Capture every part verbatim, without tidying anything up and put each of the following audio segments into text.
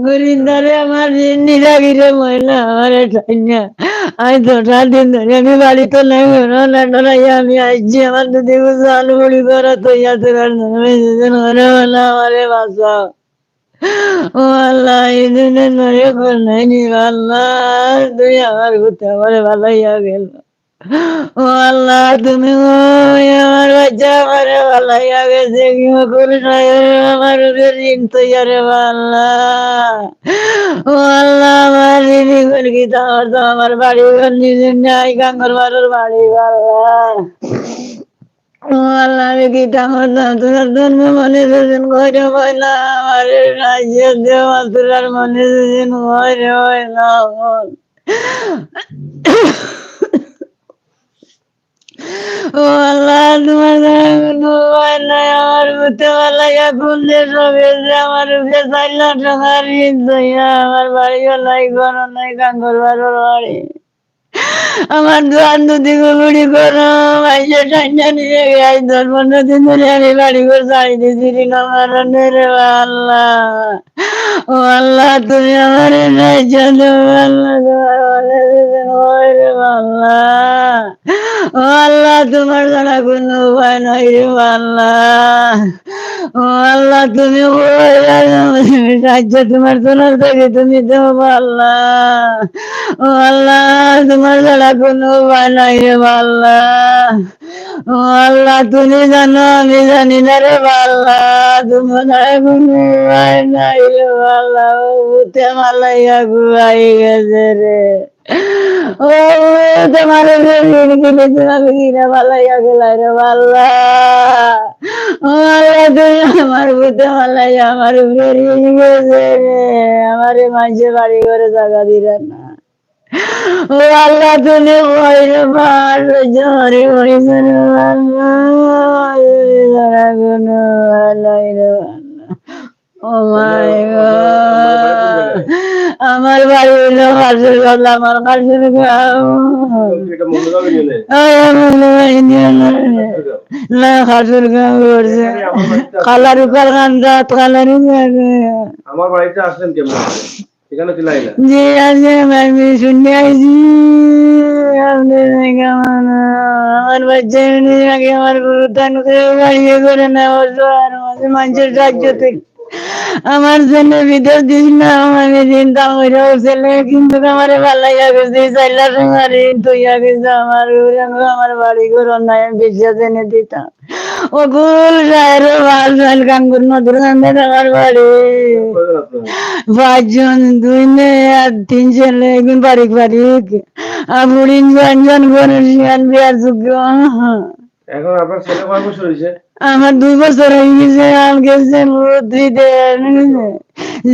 গরিন্দারে আমার ঋণ নিরাগিরে ময়না আমারে টাইনা। আমি তো সাত দিন ধরি আমি বাড়িত নাই, ঘরো না ডরাইয়া আমি আইছি। আমার দুধি গুছাল বুড়ি ঘরো তৈয়া তোরার জন্মে যেদিন ঘরে হলো আমারে বাঁচাও। ও আল্লাহ, এই দিনে নরে কর নাই নিবা আল্লাহ, তুই আমার গুতে আমারে বালাইয়া গেল। ও আল্লাহ, তুমি ওই আমার বাচ্চা আমারে বালাইয়া গেছে, কি করে নয় আমার উপরে ঋণ তৈয়ারে বা আল্লাহ। ও আল্লাহ, আমার ঋণী করে কি আমার তো আমার বাড়ি ঘর নিজে নাই, কাঙ্গর বাড়ির বাড়ি বা আল্লাহ। ও আল্লাহ, আমি কিতা করতাম? তোরার জন্মে মনে যেদিন ঘরে হয় না, আমার রাজ্যে দেওয়া তোরার মনে যেদিন ঘরে হয় না। ও আল্লাহ, তোমার দ্বারা কোনো উপায় নাই। আমার বুতে বালাইয়া কোন দেশ হবে যে আমার উপরে চার লাখ টাকার ঋণ দইয়া আমার বাড়িও নাই, ঘরও নাই, কাঙ্গর বাড়ির বাড়ি। আমার দোয়ান দুদি গুড়ি করো, মাইসে টাইনা নিয়ে গিয়ে আজ দশ পনেরো দিন ধরে আমি বাড়ি ঘর ছাড়ি দিছি, ঋণ আমার রে বা আল্লাহ। ও আল্লাহ, তুমি আমার সাহায্য দেও আল্লাহ, তোমার মনে যদি হয় রে বা আল্লাহ। ও আল্লাহ, তোমার ছাড়া কোনো উপায় নাই রে বা আল্লাহ। ও আল্লাহ, তুমি কই আর তুমি সাহায্য তোমার তরফ থেকে তুমি দেও বা আল্লাহ। ও আল্লাহ, তোমার ছাড়া কোনো উপায় নাই রে বা আল্লাহ। ও আল্লাহ, তুমি জানো, আমি জানি না রে বা আল্লাহ, তোমার ছাড়া কোনো উপায় নাই রে বা আল্লাহ। ও বুতে মালাইয়া ঘুমাই গেছে রে। ও, তোমার উপরে ঋণ কিনে তোমার কিনা বালাইয়া গেলাই রে বা আল্লাহ। ও আল্লাহ, তুমি আমার বুতে বালাইয়া আমার উপরে ঋণ গেছে রে। আমারে মাঝে বাড়ি ঘরে জাগা দিলে না। ও আল্লাহ, তুমি কই রে বা আল্লাহ, জোরে কই রে বা আল্লাহ, জোরে কোনো আল্লাহ রে বা আল্লাহ। ও মাই গো। আমার বাড়ি হইল খাসুর গাঁও, আমার খাসুর গাঁও। এটা মঙ্গলবার ইউনিয়নে? আরে মঙ্গলবার ইউনিয়নে। না, খাসুর গাঁও করছে। এখানে আমার বাড়িতে আসেন। কালারুকার কান্দাত, কালারুকার। আমার বাড়িতে আসেন কেমন? এখানে চিলাই না। জি, আজকে আমি শুনে আইছি। আপনি কেমন? আমার বাচ্চা এমনি আগে আমার গরু টান করে বাড়িয়ে করে নেওয়া যায়, আর মাঝে মাঝে সাহায্য তুই। আমার জন্য বিদেশ দিস না, আমি চিন্তা করে ছেলে কিন্তু আমারে ভালাই গেছে, চাইলা তোমার ঋণ তুই গেছে আমার, আমার বাড়ি ঘর নাই, আমি বিশ্বাস এনে দিতাম। অকুল সাহের বাল সাল কাঙ্গুর মধুর কান্দাত আমার বাড়ি। পাঁচজন, দুই মেয়ে আর তিন ছেলে, এগুন বারিক বারিক। আর বুড়িন জন জন গণেশ শিয়ান বিয়ার যোগ্য। এখন আপনার ছেলে কয় বছর হয়েছে? আমার দুই বছর হয়ে গেছে, আর গেছে বুদ্ধি দেন।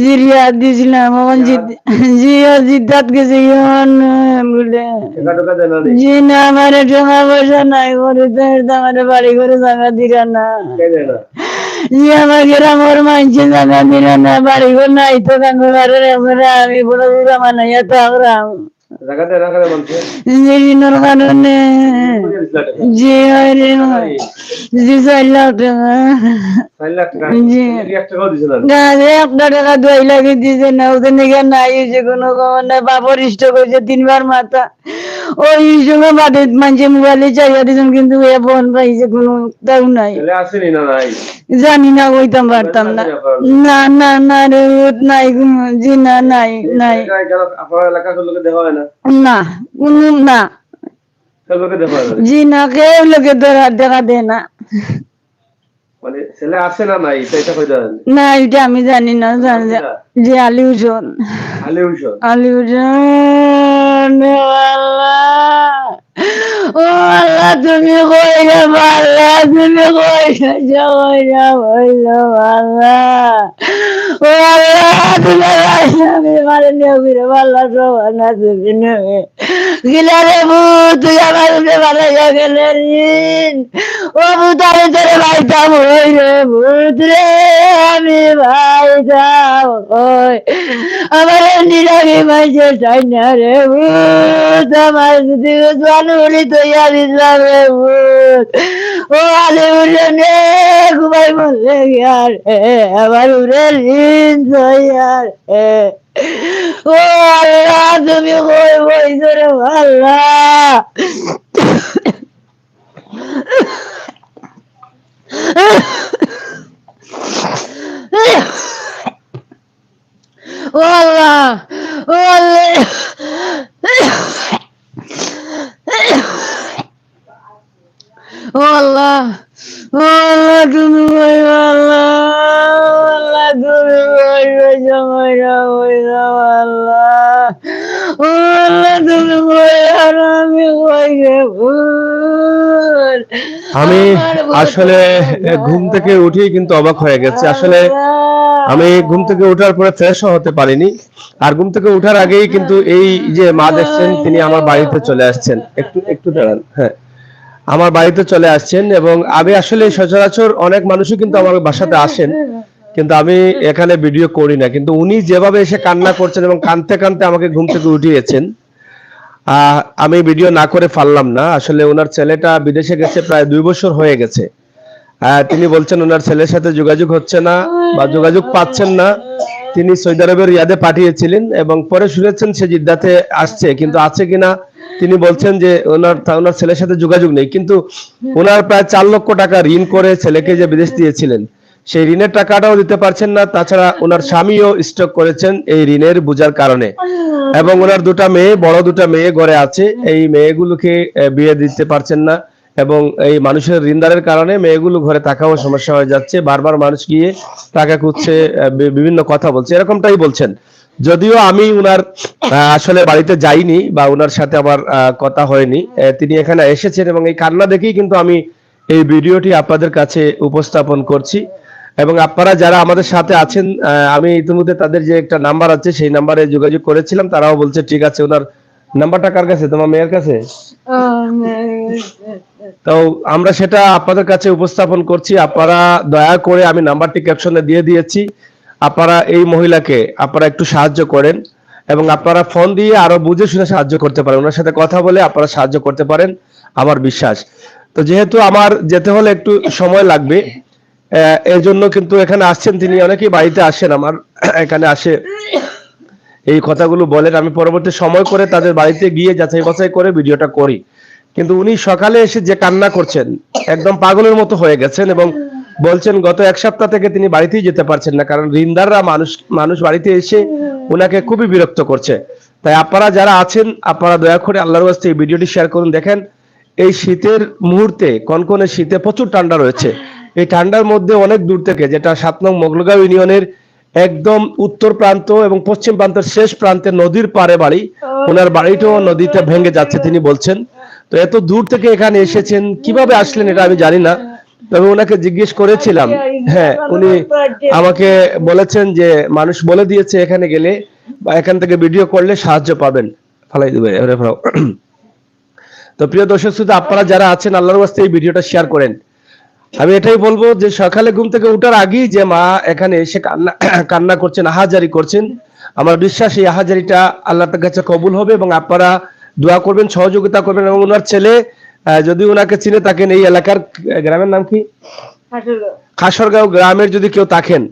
জিরিয়া দিছিলাম, এখন জিদ-, জি, ও জিদ্দাত গেছে, এখন, আহ, বলে। টেকা টেকা দেন না নি? জি না, আমারে টেকা পয়সা নাই, করে তো এর তো আমারে বাড়ি ঘরে জাগা দিরা না। কে দেয় না? জি, আমার গ্রামর মানষে জাগা দিরা না, বাড়ি ঘর নাই তো, কাঙ্গুর বাড়ির একবারে আমি বড় বুড়া মানাইয়া তো আমরা। জাগা দেয় না কেন মানষে? জি, ঋণর কারণে। কত দিছিলা টেকা? জি, হয় রে। জি, চার লাখ টেকা। চার লাখ টেকা? জি। এক টেকাও দিছে না? না, যে একটা টেকা দুই লাগে দিছে না, ওদের নিকে নাই, যে কোনো খবর নাই। বাপর স্ট্রোক হয়েছে তিনবার মাথা। ওই সময় বাদে মানষে মোবাইলে চাইয়া দিছেন, কিন্তু এ ফোন পাইছে, কোনো তাও নাই। তাহলে আসেনি না নাই? জানি না, কইতাম পারতাম না। না, না, না রে, ভূত নাই, কোনো, জি না, নাই, নাই। এলাকায় কেন আপনার এলাকার লোকে দেখা হয় না? না, কোনো না। কেউ লোকে দেখা হয় না? জি না, কেউ লোকে ধরা, দেখা দেয় না। মানে, ছেলে আছে না নাই, এটা, এটা কইতে পারেন? না, এটা আমি জানি না, জানি না। যে আলী হোসেন। আলী হোসেন। আলী হোসেন, ও আল্লাহ। ও আল্লাহ, তুমি কই রে আল্লাহ, তুমি কই রে, কই রে, কই রে আল্লাহ। ও আল্লাহ, তুমি কই রে, আমি মারে নিয়ে ফিরে আল্লাহ, সব না তুমি নেবে। গিলা রে ভূত, তুই আমার উপরে বানাইয়া গেলে ঋণ। ও ভূত, আমি তোরে পাইতাম ওই রে ভূত রে, আমি পাইতাম ওই। আমার নিরামি মাঝে চাই না রে ভূত, আমার যদি জোয়ান উড়ি তো ইয়া দিলাম রে ভূত। ও আলে উড়ে নে, ঘুমাই মরলে গিয়া রে, আমার উড়ে রে। ও আল্লাহ, তুমি কই বইছো রে আল্লাহ? ও আল্লাহ, ও আল্লাহ, ও আল্লাহ, ও আল্লাহ, তুমি কই আল্লাহ, ও আল্লাহ, তুমি কই বইছো, কই না, কই না, আল্লাহ, ও আল্লাহ, তুমি কই আর আমি কই রে ভুল। আমি আসলে ঘুম থেকে উঠেই কিন্তু অবাক হয়ে গেছি। আসলে আমি ঘুম থেকে উঠার পরে ফ্রেশও হতে পারিনি। আর ঘুম থেকে উঠার আগেই কিন্তু এই যে মা দেখছেন, তিনি আমার বাড়িতে চলে আসছেন। একটু, একটু দাঁড়ান। হ্যাঁ, আমার বাড়িতে চলে আসছেন এবং আমি আসলে সচরাচর অনেক মানুষই কিন্তু আমার বাসাতে আসেন, কিন্তু আমি এখানে ভিডিও করি না। কিন্তু উনি যেভাবে এসে কান্না করছেন এবং কাঁদতে কাঁদতে আমাকে ঘুম থেকে উঠিয়েছেন, আহ, আমি ভিডিও না করে পারলাম না। আসলে ওনার ছেলেটা বিদেশে গেছে, প্রায় দুই বছর হয়ে গেছে। আহ, তিনি বলছেন ওনার ছেলের সাথে যোগাযোগ হচ্ছে না বা যোগাযোগ পাচ্ছেন না। তিনি সৌদি আরবের রিয়াদে পাঠিয়েছিলেন এবং পরে শুনেছেন সে জিদ্দাতে আসছে, কিন্তু আছে কিনা তিনি বলছেন যে ওনার তা-, ওনার ছেলের সাথে যোগাযোগ নেই। কিন্তু ওনার প্রায় চার লক্ষ টাকা ঋণ করে ছেলেকে যে বিদেশ দিয়েছিলেন, সেই ঋণের টাকাটাও দিতে পারছেন না। তাছাড়া ওনার স্বামীও স্ট্রোক করেছেন এই ঋণের বোঝার কারণে, এবং ওনার দুটা মেয়ে, বড় দুটা মেয়ে ঘরে আছে, এই মেয়েগুলোকে আহ, বিয়ে দিতে পারছেন না। এবং এই মানুষের ঋণদারের কারণে মেয়েগুলো ঘরে থাকাও সমস্যা হয়ে যাচ্ছে। বারবার মানুষ গিয়ে টাকা খুঁজছে, আহ, বি-, বিভিন্ন কথা বলছে, এরকমটাই বলছেন। যদিও আমি উনার, আহ, আসলে বাড়িতে যাইনি বা উনার সাথে আমার, আহ, কথা হয়নি, আহ, তিনি এখানে এসেছেন এবং এই কান্না দেখেই কিন্তু আমি এই ভিডিওটি আপনাদের কাছে উপস্থাপন করছি। এবং আপনারা যারা আমাদের সাথে আছেন, আহ, আমি ইতিমধ্যে তাদের যে একটা নাম্বার আছে, সেই নাম্বারে যোগাযোগ করেছিলাম, তারাও বলছে ঠিক আছে। ওনার নাম্বারটা কার কাছে? তোমার মেয়ের কাছে? তো আমরা সেটা আপনাদের কাছে উপস্থাপন করছি। আপনারা দয়া করে, আমি নাম্বারটি ক্যাপশনে দিয়ে দিয়েছি, আপনারা এই মহিলাকে আপনারা একটু সাহায্য করেন এবং আপনারা ফোন দিয়ে আরো বুঝে শুনে সাহায্য করতে পারেন। ওনার সাথে কথা বলে আপনারা সাহায্য করতে পারেন, আমার বিশ্বাস। তো যেহেতু আমার যেতে হলে একটু সময় লাগবে, আহ, এর জন্য কিন্তু এখানে আসছেন তিনি, অনেকেই বাড়িতে আসেন আমার, এখানে আসে, এই কথাগুলো বলেন। আমি পরবর্তী সময় করে তাদের বাড়িতে গিয়ে যাচাই বাছাই করে ভিডিওটা করি। কিন্তু উনি সকালে এসে যে কান্না করছেন, একদম পাগলের মতো হয়ে গেছেন এবং বলছেন গত এক সপ্তাহ থেকে তিনি বাড়িতেই যেতে পারছেন না, কারণ ঋণদাররা মানুষ মানুষ বাড়িতে এসে ওনাকে খুবই বিরক্ত করছে। তাই আপনারা যারা আছেন, আপনারা দয়া করে আল্লাহর ওয়াস্তে এই ভিডিওটি শেয়ার করুন। দেখেন, এই শীতের মুহূর্তে, কনকনে শীতে প্রচুর ঠান্ডা রয়েছে। এই ঠান্ডার মধ্যে অনেক দূর থেকে, যেটা সাত নং মগলগাঁও ইউনিয়নের একদম উত্তর প্রান্ত এবং পশ্চিম প্রান্তের শেষ প্রান্তে নদীর পাড়ে বাড়ি, ওনার বাড়িটাও নদীতে ভেঙে যাচ্ছে, তিনি বলছেন। তো এত দূর থেকে এখানে এসেছেন, কিভাবে আসলেন এটা আমি জানি না, তবে ওনাকে জিজ্ঞেস করেছিলাম। হ্যাঁ, উনি আমাকে বলেছেন যে মানুষ বলে দিয়েছে এখানে গেলে বা এখান থেকে ভিডিও করলে সাহায্য পাবেন। ফালাই দিবে, এবারে ফালাও। তো প্রিয় দর্শক শ্রোতা, আপনারা যারা আছেন, আল্লাহর ওয়াস্তে এই ভিডিওটা শেয়ার করেন। আমি এটাই বলবো যে সকালে ঘুম থেকে উঠার আগেই যে মা এখানে এসে কান্না কান্না করছেন, আহাজারি করছেন, আমার বিশ্বাস এই আহাজারিটা আল্লাহর কাছে কবুল হবে এবং আপনারা দোয়া করবেন, সহযোগিতা করবেন। এবং ওনার ছেলে, আহ, যদি ওনাকে চিনে থাকেন, এই এলাকার, আহ, গ্রামের নাম কি? খাসরগাঁও গ্রামের যদি কেউ থাকেন,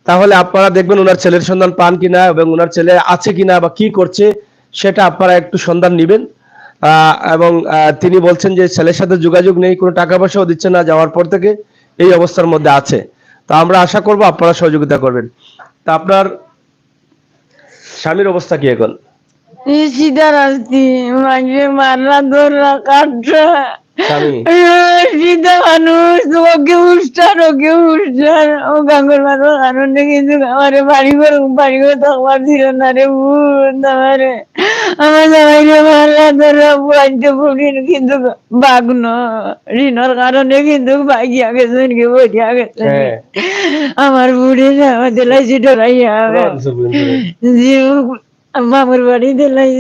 তাহলে আপনারা দেখবেন ওনার ছেলের সন্ধান পান কিনা এবং ওনার ছেলে আছে কিনা বা কি করছে, সেটা আপনারা একটু সন্ধান নিবেন। আহ, এবং, আহ, তিনি বলছেন যে ছেলের সাথে যোগাযোগ নেই, কোনো টাকা পয়সাও দিচ্ছে না, যাওয়ার পর থেকে এই অবস্থার মধ্যে আছে। তো আমরা আশা করব আপনারা সহযোগিতা করবেন। তা আপনার স্বামীর অবস্থা কি এখন? এই সিধা রাস্তি, মাঝে মারলা, ধরলা, কাটলা। স্বামী? এই সিধা মানুষ, ওকে উষ্ঠার, ওকে উষ্ঠার। ও গাঙ্গর মাথার কারণে কিন্তু আমারে বাড়ি ঘর, বাড়ি ঘর থাকবার দিল না রে, ভূত আমারে। আমার জামাইরে মারলা, ধরলা, বুয়াইতে বুড়ির কিন্তু বাগনো, ঋণর কারণে কিন্তু ভাগিয়া গেছে, কি বলিয়া গেছে। হ্যাঁ। আমার বুড়ি না, আমাদের লাইছি ডরাইয়া। কোথায় দিছে বুড়ি ধরে? জি, মামুর বাড়ি দিলাই,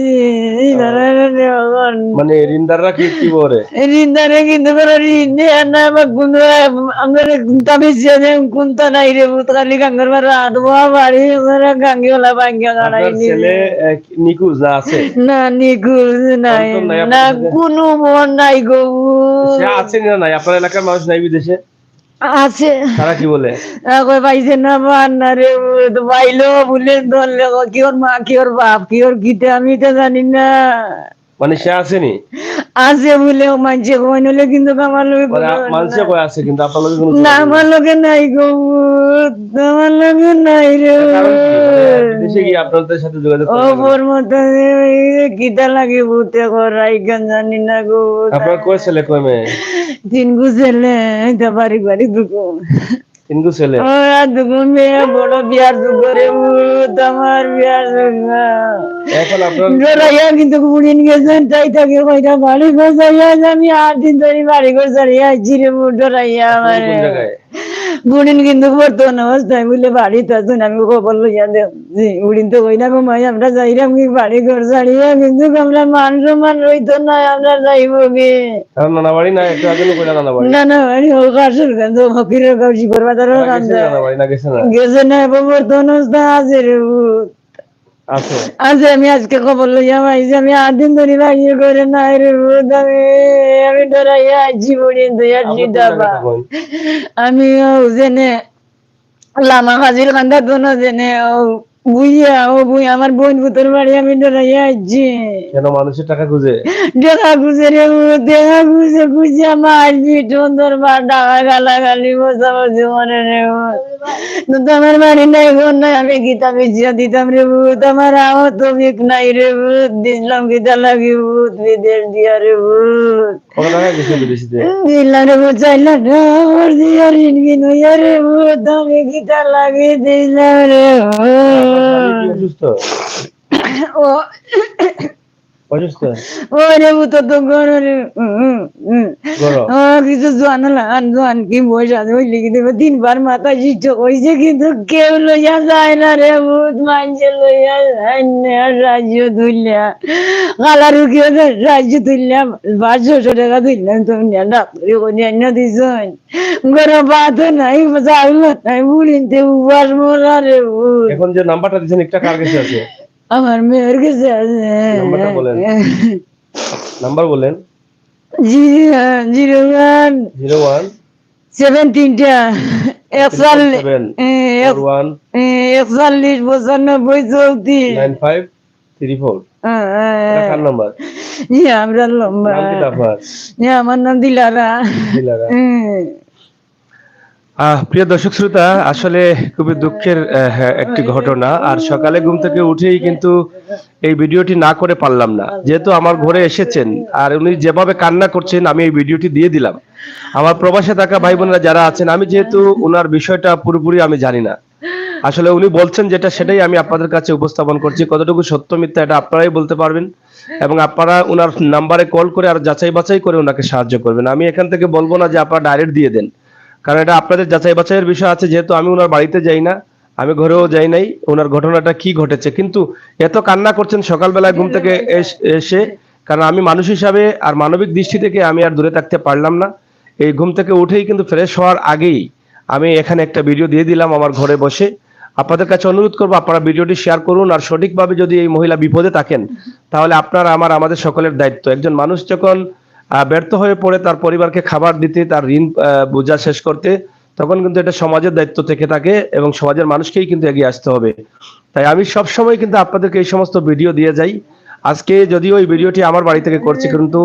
ঋণর কারণে এখন। মানে ঋণদাররা কি, কি বলে? ঋণদারে কিন্তু কোনো ঋণ দেয় না, বা কোনো, আমরা তাবিজ দিয়ে দেন, কোনটা নাই রে, ভূত খালি গাঙ্গর মারা হাত বোয়া বাড়ি, আমরা গাঙ্গি ওলা ভাঙ্গিয়া আপনার দাঁড়াই নি। ছেলে, আহ, নিখোঁজ না আছে? না, নিখোঁজ নাই। কনফার্ম নাই আপনার না, সাথে? কোনো মন নাই গো। সে আছে না নাই? আপনার এলাকার মানুষ নাই বিদেশে? আছে। তারা কি বলে? তারা কয়, "পাইছে না, পার না রে, ও তো পাইলো, বলে ধরলে, ও কি ওর মা, কি ওর বাপ, কি ওর কিতা, আমি তো জানি না।" মানে সে আসেনি? আছে বলে ও মানষে কয়, নইলে কিন্তু আমার লগে মানে কোনো আ-, মানষে না। কয় আছে, কিন্তু আপনার লগে কোনো না, যোগাযোগ আমার নেই? লগে নাই গো, আমার লগে নাই রে। তার কারণ কি? মানে বিদেশে গিয়ে আপনাদের সাথে যোগাযোগ করতে পারবে না? অপর মতো যে ওই কিতা লাগে ভূতে করাই, কেন জানি না গো। আপনার কয় ছেলে, কয় মেয়ে? তিনগু ছেলে, এটা বাড়ি বাড়ি দুগু। তিনগু ছেলে? ওরা দুগু মেয়ে, বড় বিয়ার যোগ্য রে, ভূত আমার বিয়ার যোগ্য। এখন আপনার ডরাইয়া কিন্তু বুড়িন গেছেন, তাই তাকে কইরা বাড়ি ঘর ছাড়িয়া আইজ আমি আট দিন ধরি বাড়ি ঘর ছাড়িয়া আইছি রে, ভূত ডরাইয়া আপনি আমার। কোন জায়গায়? বুড়িন কিন্তু বর্তমান অবস্থায় বলে বাড়িত আছইন, আমি খবর লইয়া দেব। জি, বুড়িন তো কইলা, "গো মাই, আমরা যাইরাম কি বাড়ি ঘর ছাড়িয়া, কিন্তু আমরা মান সম্মান রইতো না, আমরা যাইবো কি?" তার নানা বাড়ি না, একটু আগে কইলা নানা বাড়ি। নানা বাড়ি হোক, আসল গান তো ফকিরের গাঁও, শিবর বাজারের তারা গেছে গান। নানা বাড়ি না গেছে না? গেছে না, এখন বর্তমান অবস্থা আছে রে ভূত। আছে। আছে, আমি আজকে খবর লইয়া পাইছি, আমি আট দিন ধরি বাড়ির ঘরে নাই রে ভূত, আমি, আমি ডরাইয়া আইছি বুড়িন, তুই আর আপনি কোন চিন্তা জায়গায় পা। থাকেন? আমি ও জেনে লামা কাজির কান্দা দোনো জেনে ও বুইয়া, ও বুই, আমার বোন পুতর বাড়ি আমি ডরাইয়া আইছি। কেন মানুষের টাকা খুঁজে? টাকা খুঁজে রে ও, টাকা খুঁজে, খুঁজে আমার পিঠন দরবার ডাকা গালাগালি বসাবসি মনে রে ও। তো তো আমার বাড়ি নাই, ঘর নাই, আমি কিতা বেচিয়া দিতাম রে ভূত, আমার আহত বিক নাই রে ভূত, দিলাম কিতা লাগি ভূত, বিদেশ দিয়া রে ভূত। কত টাকা গেছে বিদেশিতে? দিলাম রে ভূত, চার লাখ টাকা আমার দিয়া ঋণ কিন হইয়া রে ভূত, আমি কিতা লাগি দিলাম রে ভূত। আপনার স্বামী কি অসুস্থ? ও অসুস্থ? ও রে ভূত, তো গরম রে। উম, উম, উম। গরম? ও কিছু জোয়ান হলা, আর জোয়ান কি বয়স আছে, হইলে কি দেবে? তিনবার মাথা শিষ্ট কইছে, কিন্তু কেউ লইয়া যায় না রে ভূত, মানষে লইয়া যায় না, রাজ্য তুলিয়া। কালা রুকিও রাজ্য তুলিয়া, পাঁচশো টাকা তুললাম, তুমি নিয়ে ডাক্তারি করে আনিয়া দিছইন। গরম ভাত নাই, চাউল নাই, বুড়িনতে উপাস মরা রে ভূত। এখন যে নাম্বারটা দিছেন, একটা কার কাছে আছে? আমার মেয়ের কাছে আছে। নাম্বারটা বলেন। নাম্বার বলেন। Zero, zero one. Zero one. Seven তিনটা। একচল্লিশ, সেভেন, এ, এক-, ফোর ওয়ান। এ, একচল্লিশ পঁচানব্বই চৌত্রিশ। Nine five three four. হ্যাঁ, হ্যাঁ, এটা হ্যাঁ। কার নাম্বার? জি, আমরার নাম্বার। নাম কিতা আপনার? জি, আমার নাম দিলারা। দিলারা। হ্যাঁ। আহ, প্রিয় দর্শক শ্রোতা, আসলে খুবই দুঃখের, আহ, একটি ঘটনা। আর সকালে ঘুম থেকে উঠেই কিন্তু এই ভিডিওটি না করে পারলাম না, যেহেতু আমার ঘরে এসেছেন আর উনি যেভাবে কান্না করছেন, আমি এই ভিডিওটি দিয়ে দিলাম। আমার প্রবাসে থাকা ভাই বোনেরা যারা আছেন, আমি যেহেতু ওনার বিষয়টা পুরোপুরি আমি জানি না, আসলে উনি বলছেন যেটা, সেটাই আমি আপনাদের কাছে উপস্থাপন করছি। কতটুকু সত্য মিথ্যা, এটা আপনারাই বলতে পারবেন। এবং আপনারা ওনার নাম্বারে কল করে আর যাচাই বাছাই করে ওনাকে সাহায্য করবেন। আমি এখান থেকে বলবো না যে আপনারা ডাইরেক্ট দিয়ে দেন, কারণ এটা আপনাদের যাচাই বাছাইয়ের বিষয় আছে। যেহেতু আমি ওনার বাড়িতে যাই না, আমি ঘরেও যাই নাই, ওনার ঘটনাটা কি ঘটেছে, কিন্তু এত কান্না করছেন সকালবেলায় ঘুম থেকে এস-, এসে, কারণ আমি মানুষ হিসাবে আর মানবিক দৃষ্টি থেকে আমি আর দূরে থাকতে পারলাম না। এই ঘুম থেকে উঠেই কিন্তু ফ্রেশ হওয়ার আগেই আমি এখানে একটা ভিডিও দিয়ে দিলাম আমার ঘরে বসে। আপনাদের কাছে অনুরোধ করবো, আপনারা ভিডিওটি শেয়ার করুন, আর সঠিকভাবে যদি এই মহিলা বিপদে থাকেন, তাহলে আপনার, আমার, আমাদের সকলের দায়িত্ব। একজন মানুষ যখন, আহ, ব্যর্থ হয়ে পড়ে তার পরিবারকে খাবার দিতে, তার ঋণ, আহ, বোঝা শেষ করতে, তখন কিন্তু এটা সমাজের দায়িত্ব থেকে থাকে এবং সমাজের মানুষকেই কিন্তু এগিয়ে আসতে হবে। তাই আমি সবসময় কিন্তু আপনাদেরকে এই সমস্ত ভিডিও দিয়ে যাই। আজকে যদিও এই ভিডিওটি আমার বাড়ি থেকে করছি, কিন্তু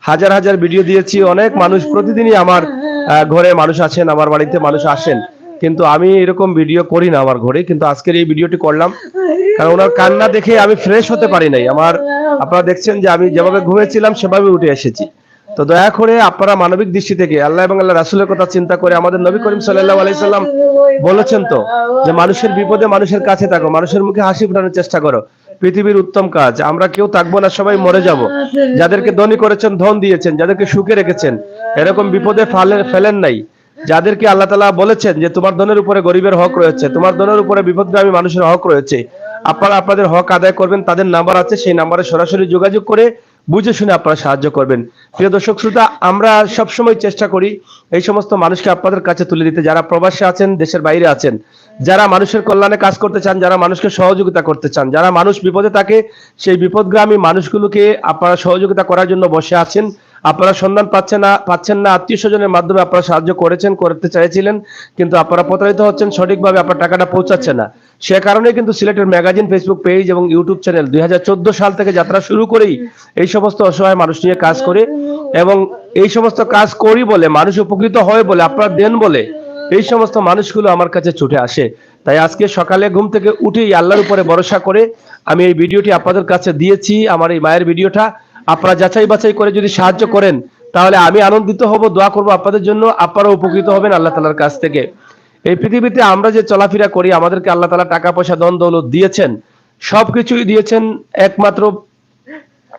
হাজার হাজার ভিডিও দিয়েছি। অনেক মানুষ প্রতিদিনই আমার, আহ, ঘরে মানুষ আছেন, আমার বাড়িতে মানুষ আসেন, কিন্তু আমি এরকম ভিডিও করি না আমার ঘরে। কিন্তু আজকের এই ভিডিওটি করলাম, কারণ ওনার কান্না দেখে আমি ফ্রেশ হতে পারি নাই। আমার, আপনারা দেখছেন যে আমি যেভাবে ঘুমেছিলাম সেভাবে উঠে এসেছি। তো দয়া করে আপনারা মানবিক দৃষ্টি থেকে আল্লাহ এবং আল্লাহ রাসূলের কথা চিন্তা করে, আমাদের নবী করিম সাল্লাল্লাহু আলাইহি সাল্লাম বলেছেন তো যে মানুষের বিপদে মানুষের কাছে থাকো, মানুষের মুখে হাসি ফোটানোর চেষ্টা করো। পৃথিবীর উত্তম কাজ। আমরা কেউ থাকবো না, সবাই মরে যাব। যাদেরকে ধনী করেছেন, ধন দিয়েছেন, যাদেরকে সুখে রেখেছেন, এরকম বিপদে ফালে-, ফেলেন নাই। যাদেরকে আল্লাহ তাআলা বলেছেন যে তোমার ধনের উপরে গরিবের হক রয়েছে, তোমার ধনের উপরে বিপদগামী মানুষের হক রয়েছে, আপনারা আপনাদের হক আদায় করবেন, তাদের নাম্বার আছে, সেই নাম্বারে সরাসরি যোগাযোগ করে বুঝে শুনে আপনারা সাহায্য করবেন। প্রিয় দর্শক শ্রোতা, আমরা সবসময় চেষ্টা করি এই সমস্ত মানুষকে আপনাদের কাছে তুলে দিতে, যারা প্রবাসে আছেন, দেশের বাইরে আছেন, যারা মানুষের কল্যাণে কাজ করতে চান, যারা মানুষকে সহযোগিতা করতে চান, যারা মানুষ বিপদে থাকে, সেই বিপদগামী মানুষগুলোকে আপনারা সহযোগিতা করার জন্য বসে আছেন। আপনারা সন্ধান পাচ্ছেন না পাচ্ছেন না আত্মীয় স্বজনের মাধ্যমে আপনারা সাহায্য করেছেন, করতে চাইছিলেন, কিন্তু আপনারা প্রতারিত হচ্ছেন, সঠিকভাবে আপনার টাকাটা পৌঁছাচ্ছে না। সে কারণে কিন্তু সিলেটের ম্যাগাজিন, ফেসবুক পেজ এবং ইউটিউব চ্যানেল দুই হাজার চোদ্দ সাল থেকে যাত্রা শুরু করেই এই সমস্ত অসহায় মানুষ নিয়ে কাজ করে, এবং এই সমস্ত কাজ করি বলে, মানুষ উপকৃত হয় বলে, আপনারা দেন বলে এই সমস্ত মানুষগুলো আমার কাছে ছুটে আসে। তাই আজকে সকালে ঘুম থেকে উঠেই আল্লাহর উপরে ভরসা করে আমি এই ভিডিওটি আপনাদের কাছে দিয়েছি, আমার এই মায়ের ভিডিওটা। আপনারা যাচাই বাছাই করে যদি সাহায্য করেন, তাহলে আমি আনন্দিত হব, দোয়া করব আপনাদের জন্য, আপনারা উপকৃত হবেন আল্লাহ তাআলার কাছ থেকে। এই পৃথিবীতে আমরা যে চলাফেরা করি, আমাদেরকে আল্লাহ তাআলা টাকা পয়সা ধন দৌলত দিয়েছেন, সবকিছুই দিয়েছেন একমাত্র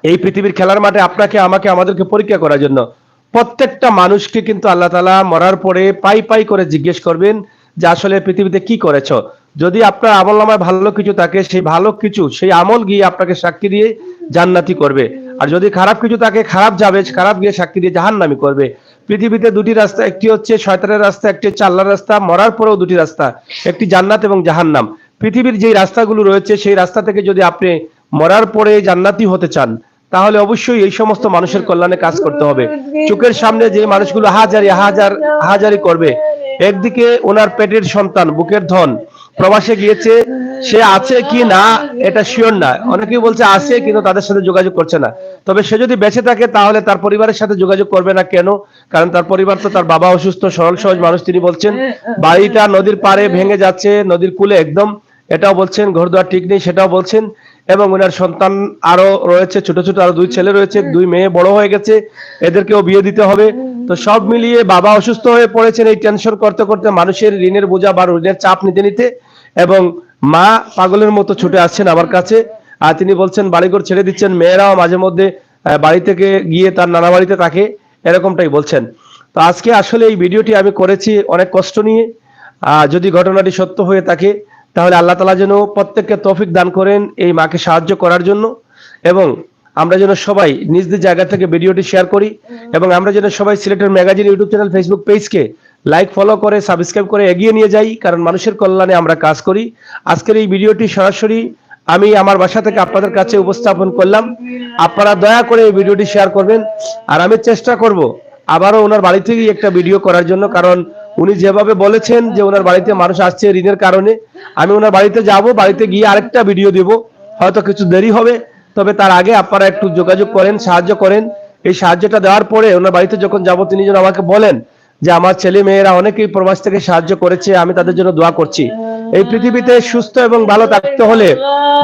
এই পৃথিবীর খেলার মাঠে আপনাকে, আমাকে, আমাদেরকে পরীক্ষা করার জন্য। প্রত্যেকটা মানুষকে কিন্তু আল্লাহ তাআলা মরার পরে পাই পাই করে জিজ্ঞেস করবেন যে আসলে পৃথিবীতে কি করেছো। যদি আপনার আমল নামায় ভালো কিছু থাকে, সেই ভালো কিছু, সেই আমল গিয়ে আপনাকে সাক্ষী দিয়ে জান্নাতি করবে। আর যদি খারাপ কিছু থাকে, খারাপ যাবে, খারাপ গিয়ে সাক্ষী দিয়ে জাহান্নামি করবে। পৃথিবীতে দুটি রাস্তা, একটি হচ্ছে শয়তানের রাস্তা, একটি হচ্ছে আল্লাহর রাস্তা। মরার পরেও দুটি রাস্তা, একটি জান্নাত এবং জাহান্নাম। পৃথিবীর যেই রাস্তাগুলো রয়েছে, সেই রাস্তা থেকে যদি আপনি মরার পরে জান্নাতি হতে চান, তাহলে অবশ্যই এই সমস্ত মানুষের কল্যাণে কাজ করতে হবে। চোখের সামনে যে মানুষগুলো হাজারি হাজার হাজারি করবে, একদিকে ওনার পেটের সন্তান, বুকের ধন প্রবাসে গিয়েছে, সে আছে কি না এটা শিওর না। অনেকেই বলছে আছে, কিন্তু তাদের সাথে যোগাযোগ করছে না। তবে সে যদি বেঁচে থাকে, তাহলে তার পরিবারের সাথে যোগাযোগ করবে না। কেন? কারণ তার পরিবার তো, তার বাবা অসুস্থ, সরল সহজ মানুষ। তিনি বলছেন বাড়িটা নদীর পাড়ে ভেঙে যাচ্ছে, নদীর কূলে একদম, এটাও বলছেন, ঘরদুয়ার ঠিক নেই, সেটাও বলছেন। এবং ওনার সন্তান আরো রয়েছে, ছোট ছোট আরো দুই ছেলে রয়েছে, দুই মেয়ে বড় হয়ে গেছে, এদেরকেও বিয়ে দিতে হবে। তো সব মিলিয়ে বাবা অসুস্থ হয়ে পড়েছেন। এই টেনশন করতে করতে মানুষের ঋণের বোঝা বা ঋণের চাপ নিতে নিতে, এবং মা পাগলের মতো ছুটে আসছেন আমার কাছে। আর তিনি বলছেন বাড়িঘর ছেড়ে দিচ্ছেন, মেয়েরাও মাঝে মধ্যে আহ, বাড়ি থেকে গিয়ে তার নানা বাড়িতে থাকে, এরকমটাই বলছেন। তো আজকে আসলে এই ভিডিওটি আমি করেছি অনেক কষ্ট নিয়ে। আহ, যদি ঘটনাটি সত্য হয়ে থাকে, তাহলে আল্লাহ তাআলা যেন প্রত্যেককে তৌফিক দান করেন এই মাকে সাহায্য করার জন্য, এবং আমরা যেন সবাই নিজ নিজ জায়গা থেকে ভিডিওটি শেয়ার করি, এবং আমরা যেন সবাই সিলেটের ম্যাগাজিন ইউটিউব চ্যানেল, ফেসবুক পেজকে লাইক, ফলো করে, সাবস্ক্রাইব করে এগিয়ে নিয়ে যাই, কারণ মানুষের কল্যাণে আমরা কাজ করি। আজকের এই ভিডিওটি সরাসরি আমি আমার বাসা থেকে আপনাদের কাছে উপস্থাপন করলাম। আপনারা দয়া করে এই ভিডিওটি শেয়ার করবেন। আর আমি চেষ্টা করব আবারও ওনার বাড়ি থেকেই একটা ভিডিও করার জন্য, কারণ উনি যেভাবে বলেছেন যে ওনার বাড়িতে মানুষ আসছে ঋণের কারণে, আমি ওনার বাড়িতে যাব, বাড়িতে গিয়ে আরেকটা ভিডিও দিব। হয়তো কিছু দেরি হবে, তবে তার আগে আপনারা একটু যোগাযোগ করেন, সাহায্য করেন। এই সাহায্যটা দেওয়ার পরে ওনার বাড়িতে যখন যাব, তিনি যেন আমাকে বলেন যে আমার ছেলে মেয়েরা অনেকেই প্রবাস থেকে সাহায্য করেছে, আমি তাদের জন্য দোয়া করছি। এই পৃথিবীতে সুস্থ এবং ভালো থাকতে হলে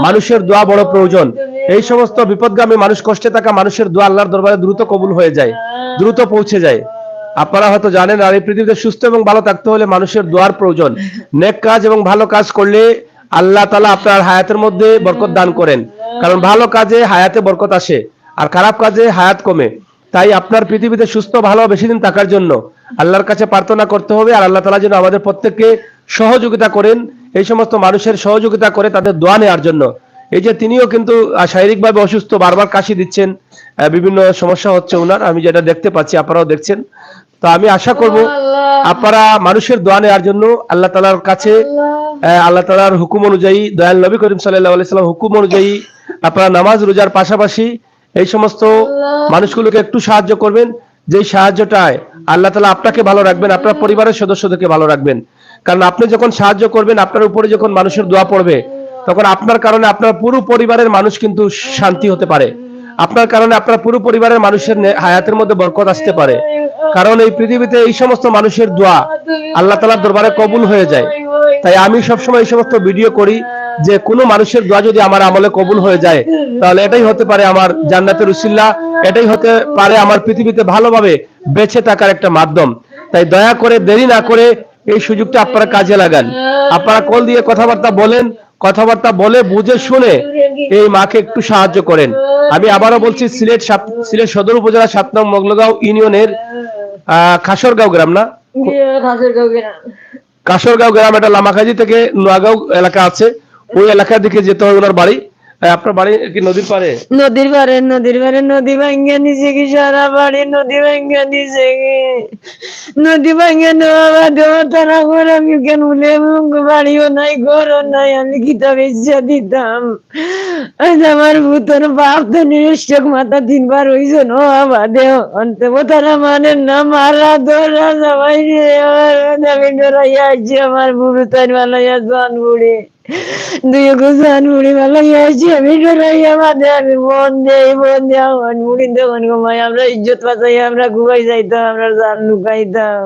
মানুষের দোয়া বড় প্রয়োজন। এই সমস্ত বিপদগামী মানুষ, কষ্টে থাকা মানুষের দোয়া আল্লাহর দরবারে দ্রুত কবুল হয়ে যায়, দ্রুত পৌঁছে যায়। আপনারা হয়তো জানেন, আর এই পৃথিবীতে সুস্থ এবং ভালো থাকতে হলে মানুষের দোয়ার প্রয়োজন। নেক কাজ এবং ভালো কাজ করলে আল্লাহ তাআলা আপনার হায়াতের মধ্যে বরকত দান করেন, কারণ ভালো কাজে হায়াতে বরকত আসে, আর খারাপ কাজে হায়াত কমে। তাই আপনার পৃথিবীতে সুস্থ ভালো বেশি দিন থাকার জন্য আল্লাহর কাছে প্রার্থনা করতে হবে, আর আল্লাহ তাআলা যেন আমাদের প্রত্যেককে সহযোগিতা করেন, এই সমস্ত মানুষের সহযোগিতা করে তাদের দোয়া নেওয়ার জন্য। এই যে তিনিও কিন্তু আহ, শারীরিকভাবে অসুস্থ, বারবার কাশি দিচ্ছেন, আহ, বিভিন্ন সমস্যা হচ্ছে ওনার, আমি যেটা দেখতে পাচ্ছি, আপনারাও দেখছেন। তো আমি আশা করব আপনারা মানুষের দোয়া নেওয়ার জন্য আল্লাহ তাআলার কাছে, আহ, আল্লাহ তাআলার হুকুম অনুযায়ী, দয়াল নবী করিম সাল্লাল্লাহু আলাইহি সাল্লাম হুকুম অনুযায়ী আপনারা নামাজ রোজার পাশাপাশি এই সমস্ত মানুষগুলোকে একটু সাহায্য করবেন, যেই সাহায্যটায় আল্লাহ তাআলা আপনাকে ভালো রাখবেন, আপনার পরিবারের সদস্যদেরকে ভালো রাখবেন। কারণ আপনি যখন সাহায্য করবেন, আপনার উপরে যখন মানুষের দোয়া পড়বে, তখন আপনার কারণে আপনার পুরো পরিবারের মানুষ কিন্তু শান্তি হতে পারে। আপনার কারণে আপনার পুরো পরিবারের মানুষের নে- হায়াতের মধ্যে বরকত আসতে পারে। কারণ এই পৃথিবীতে এই সমস্ত মানুষের দোয়া আল্লাহ তাআলার দরবারে কবুল হয়ে যায়। তাই আমি সবসময় এই সমস্ত ভিডিও করি যে কোনো মানুষের দোয়া যদি আমার আমলে কবুল হয়ে যায়, তাহলে এটাই হতে পারে আমার জান্নাতের উসিলা, এটাই হতে পারে আমার পৃথিবীতে ভালোভাবে বেঁচে থাকার একটা মাধ্যম। তাই দয়া করে দেরি না করে এই সুযোগটা আপনারা কাজে লাগান। আপনারা কল দিয়ে কথাবার্তা বলেন, কথাবার্তা বলে বুঝে শুনে এই মাকে একটু সাহায্য করেন। আমি আবারও বলছি, সিলেট সাত- সিলেট সদর উপজেলা সাত নং মগলগাঁও ইউনিয়নের আহ, খাসরগাঁও গ্রাম না, কাছেরগাঁও গ্রাম। কাসরগাঁও গ্রাম, এটা লামাকাজি থেকে নোয়াগাঁও এলাকা আছে, ওই এলাকার দিকে যেতে হয় ওনার বাড়ি। এ, আপনার বাড়ি কি নদীর পাড়ে? নদীর পাড়ে, নদীর পাড়ে, নদী ভাঙ্গিয়া নিছে কি সারা বাড়ি, নদী ভাঙ্গিয়া নিছে কি? নদী ভাঙ্গিয়া নেওয়া বাদে তারা করে আমি কেন বলে, বাড়িও নাই, ঘরও নাই, আমি কিতা বেচিয়া দিতাম? আজ আমার পুতর বাপ তো নিরুষ্টক মাথা তিনবার হইছে, নেওয়া বাদে অন্তে তারা মানে না, মারা ধরা সবাই রে, আমার আমি ডরাইয়া আছি, আমার বুড়ো তাই বানাইয়া জান বুড়ি। দুই এগু জান বুড়ি বানাইয়া আছি, আমি ডরাইয়া বাদে আমি মন দেই, মন দেই, আমার বুড়ি তখন ঘুমাই, আমরা ইজ্জত বাঁচাই, আমরা ঘুমাই যাইতাম, আমরা জান লুকাইতাম।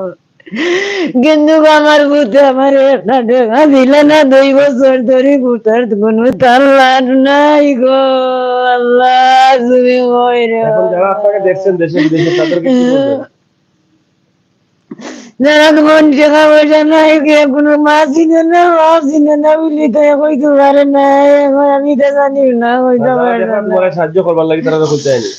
কিন্তু আমার পুতে আমার একটা টেকা দিলে না, দুই বছর ধরে পুতার কোনো তার লাভ নাই গো। আল্লাহ, তুমি কই রে? এখন যারা আপনাকে দেখছেন দেশে বিদেশে, তাদেরকে কি বলবেন? যারা তোমার টেকা পয়সা নাই, কে কোনো মা চিনে না, বাপ চিনে না, বলি তো কইতে পারে না। এখন আমি তো জানি না, কইতে যারা পারে দেখা না। তোমার সাহায্য করবার লাগি তারা তো খুঁজতে আইনি।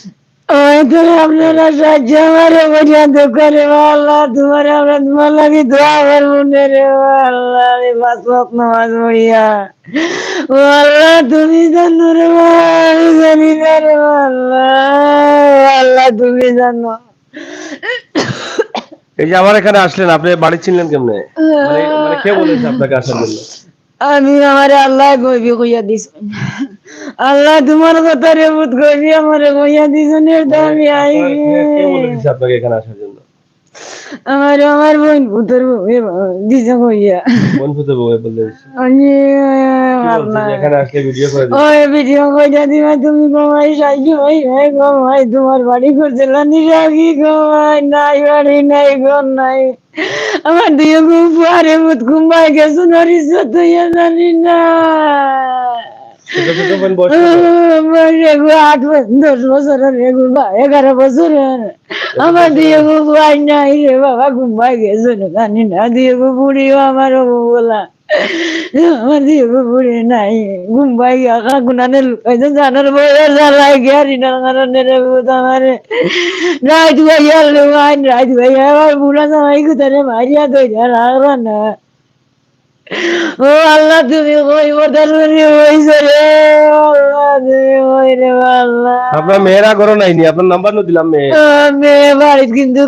ওই তো আপনারা সাহায্য আমারে করিয়া দেও করে, বা আল্লাহ, তোমার আমরা তোমার লাগি দোয়া করবো নে রে, বা আল্লাহ, আমি পাঁচ ওয়াক্ত নামাজ পড়িয়া। ও আল্লাহ, তুমি জানো রে বা, আমি জানি না রে বা আল্লাহ, ও আল্লাহ, তুমি জানো। এই যে আমার এখানে আসলেন, আপনি বাড়ি চিনলেন কেমনে? মানে, মানে কে বলেছে আপনাকে আসার জন্য? আমি আমারে আল্লাহ গইবি কইয়া দিছইন। আল্লাহ তোমার কথা রে পুত গইবি আমারে কইয়া দিছইন, এর তো আমি আই। আপনার কে, কে বলে দিছে আপনাকে এখানে আসার জন্য? আমার, আমার বোন পুতর বউ দিছে কইয়া। বোন পুতর বউ বলে দিছে। আমি কি বলছে আল্লাহ। যে এখানে আসলে ভিডিও করে দিবে? ওই ভিডিও কইয়া দিবা তুমি, গো ভাই, সাহায্য ভাই, ভাই, গো ভাই, তোমার বাড়ি করছিল নিরাগি, গো ভাই, নাই বাড়ি, নাই ঘর, নাই। আমার দুই গো ফুয়ারে মুত ঘুমাই গেছে, নরিস তুই জানি না। ছোট ছোট বোন বয়স কত? আমার এগো আট বছর, দশ বছরের এগো বা এগারো বছরের। আমার দুই গো ফুয়াই নাই রে বাবা, ঘুমাই গেছে, জানি না। দুই গো বুড়িও আমার বলা। আমার দুই গো বুড়ি নাই, ঘুমাই গিয়া কাকুনানে লুকাইছে, জানার বইয়ের জ্বালায় গিয়া রিনার কারণে রে ভূত আমারে। রাত ভাইয়া লো আইন, রাত ভাইয়া আমার বুড়া জামাই কুতারে মারিয়া দইরা রাখরা না। ও আল্লাহ, তুমি কই বদলুরি হইছো রে? আল্লাহ, তুমি কই রে আল্লাহ? আপনার মেয়েরা ঘরো নাইনি, আপনার নাম্বার নু দিলাম মেয়ে। আহ, মেয়ে বাড়িত কিন্তু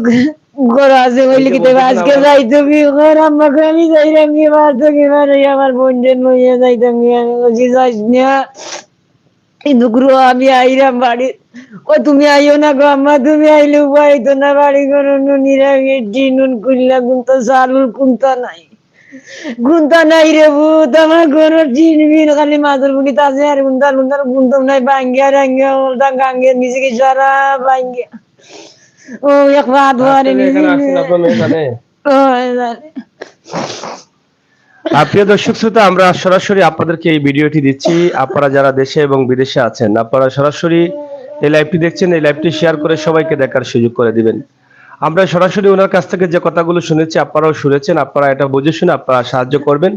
ঘর আছে বলে কি দেবে? আজকে যাই তুমি ঘর, আম্মা করে আমি যাইরাম কি বার তো কি বার, এই আমার বোনদের লইয়া যাইতাম কি, আমি বলছি যাইস না। কিন্তু গুরু আমি আইরাম বাড়ি। ও তুমি আইও না গো আম্মা, তুমি আইলে উপায় তো না, বাড়ি ঘর নুনিরা গেটি নুন কুল্লা কুন্তা চালুর কুন্তা নাই। কুন্তা নাই রে ভূত, আমার ঘরর টিন বিন খালি মাদুর বুনি তাজে আর কুন্তা কুন্তা কুন্তা নাই, ভাঙ্গিয়া রাঙ্গিয়া ওলটা গাঙ্গে নিচে কি সারা ভাঙ্গিয়া। ও এক পা ধোয়ারে আপনি এখানে আসছেন, আপনার মেয়ে জানে? ও জানে। আহ, প্রিয় দর্শক শ্রোতা, আমরা সরাসরি আপনাদেরকে এই ভিডিওটি দিচ্ছি। আপনারা যারা দেশে এবং বিদেশে আছেন, আপনারা সরাসরি এই লাইভটি দেখছেন, এই লাইভটি শেয়ার করে সবাইকে দেখার সুযোগ করে দিবেন। আমরা সরাসরি ওনার কাছ থেকে যে কথাগুলো শুনেছি, আপনারাও শুনেছেন, আপনারা এটা বুঝে শুনে আপনারা সাহায্য করবেন।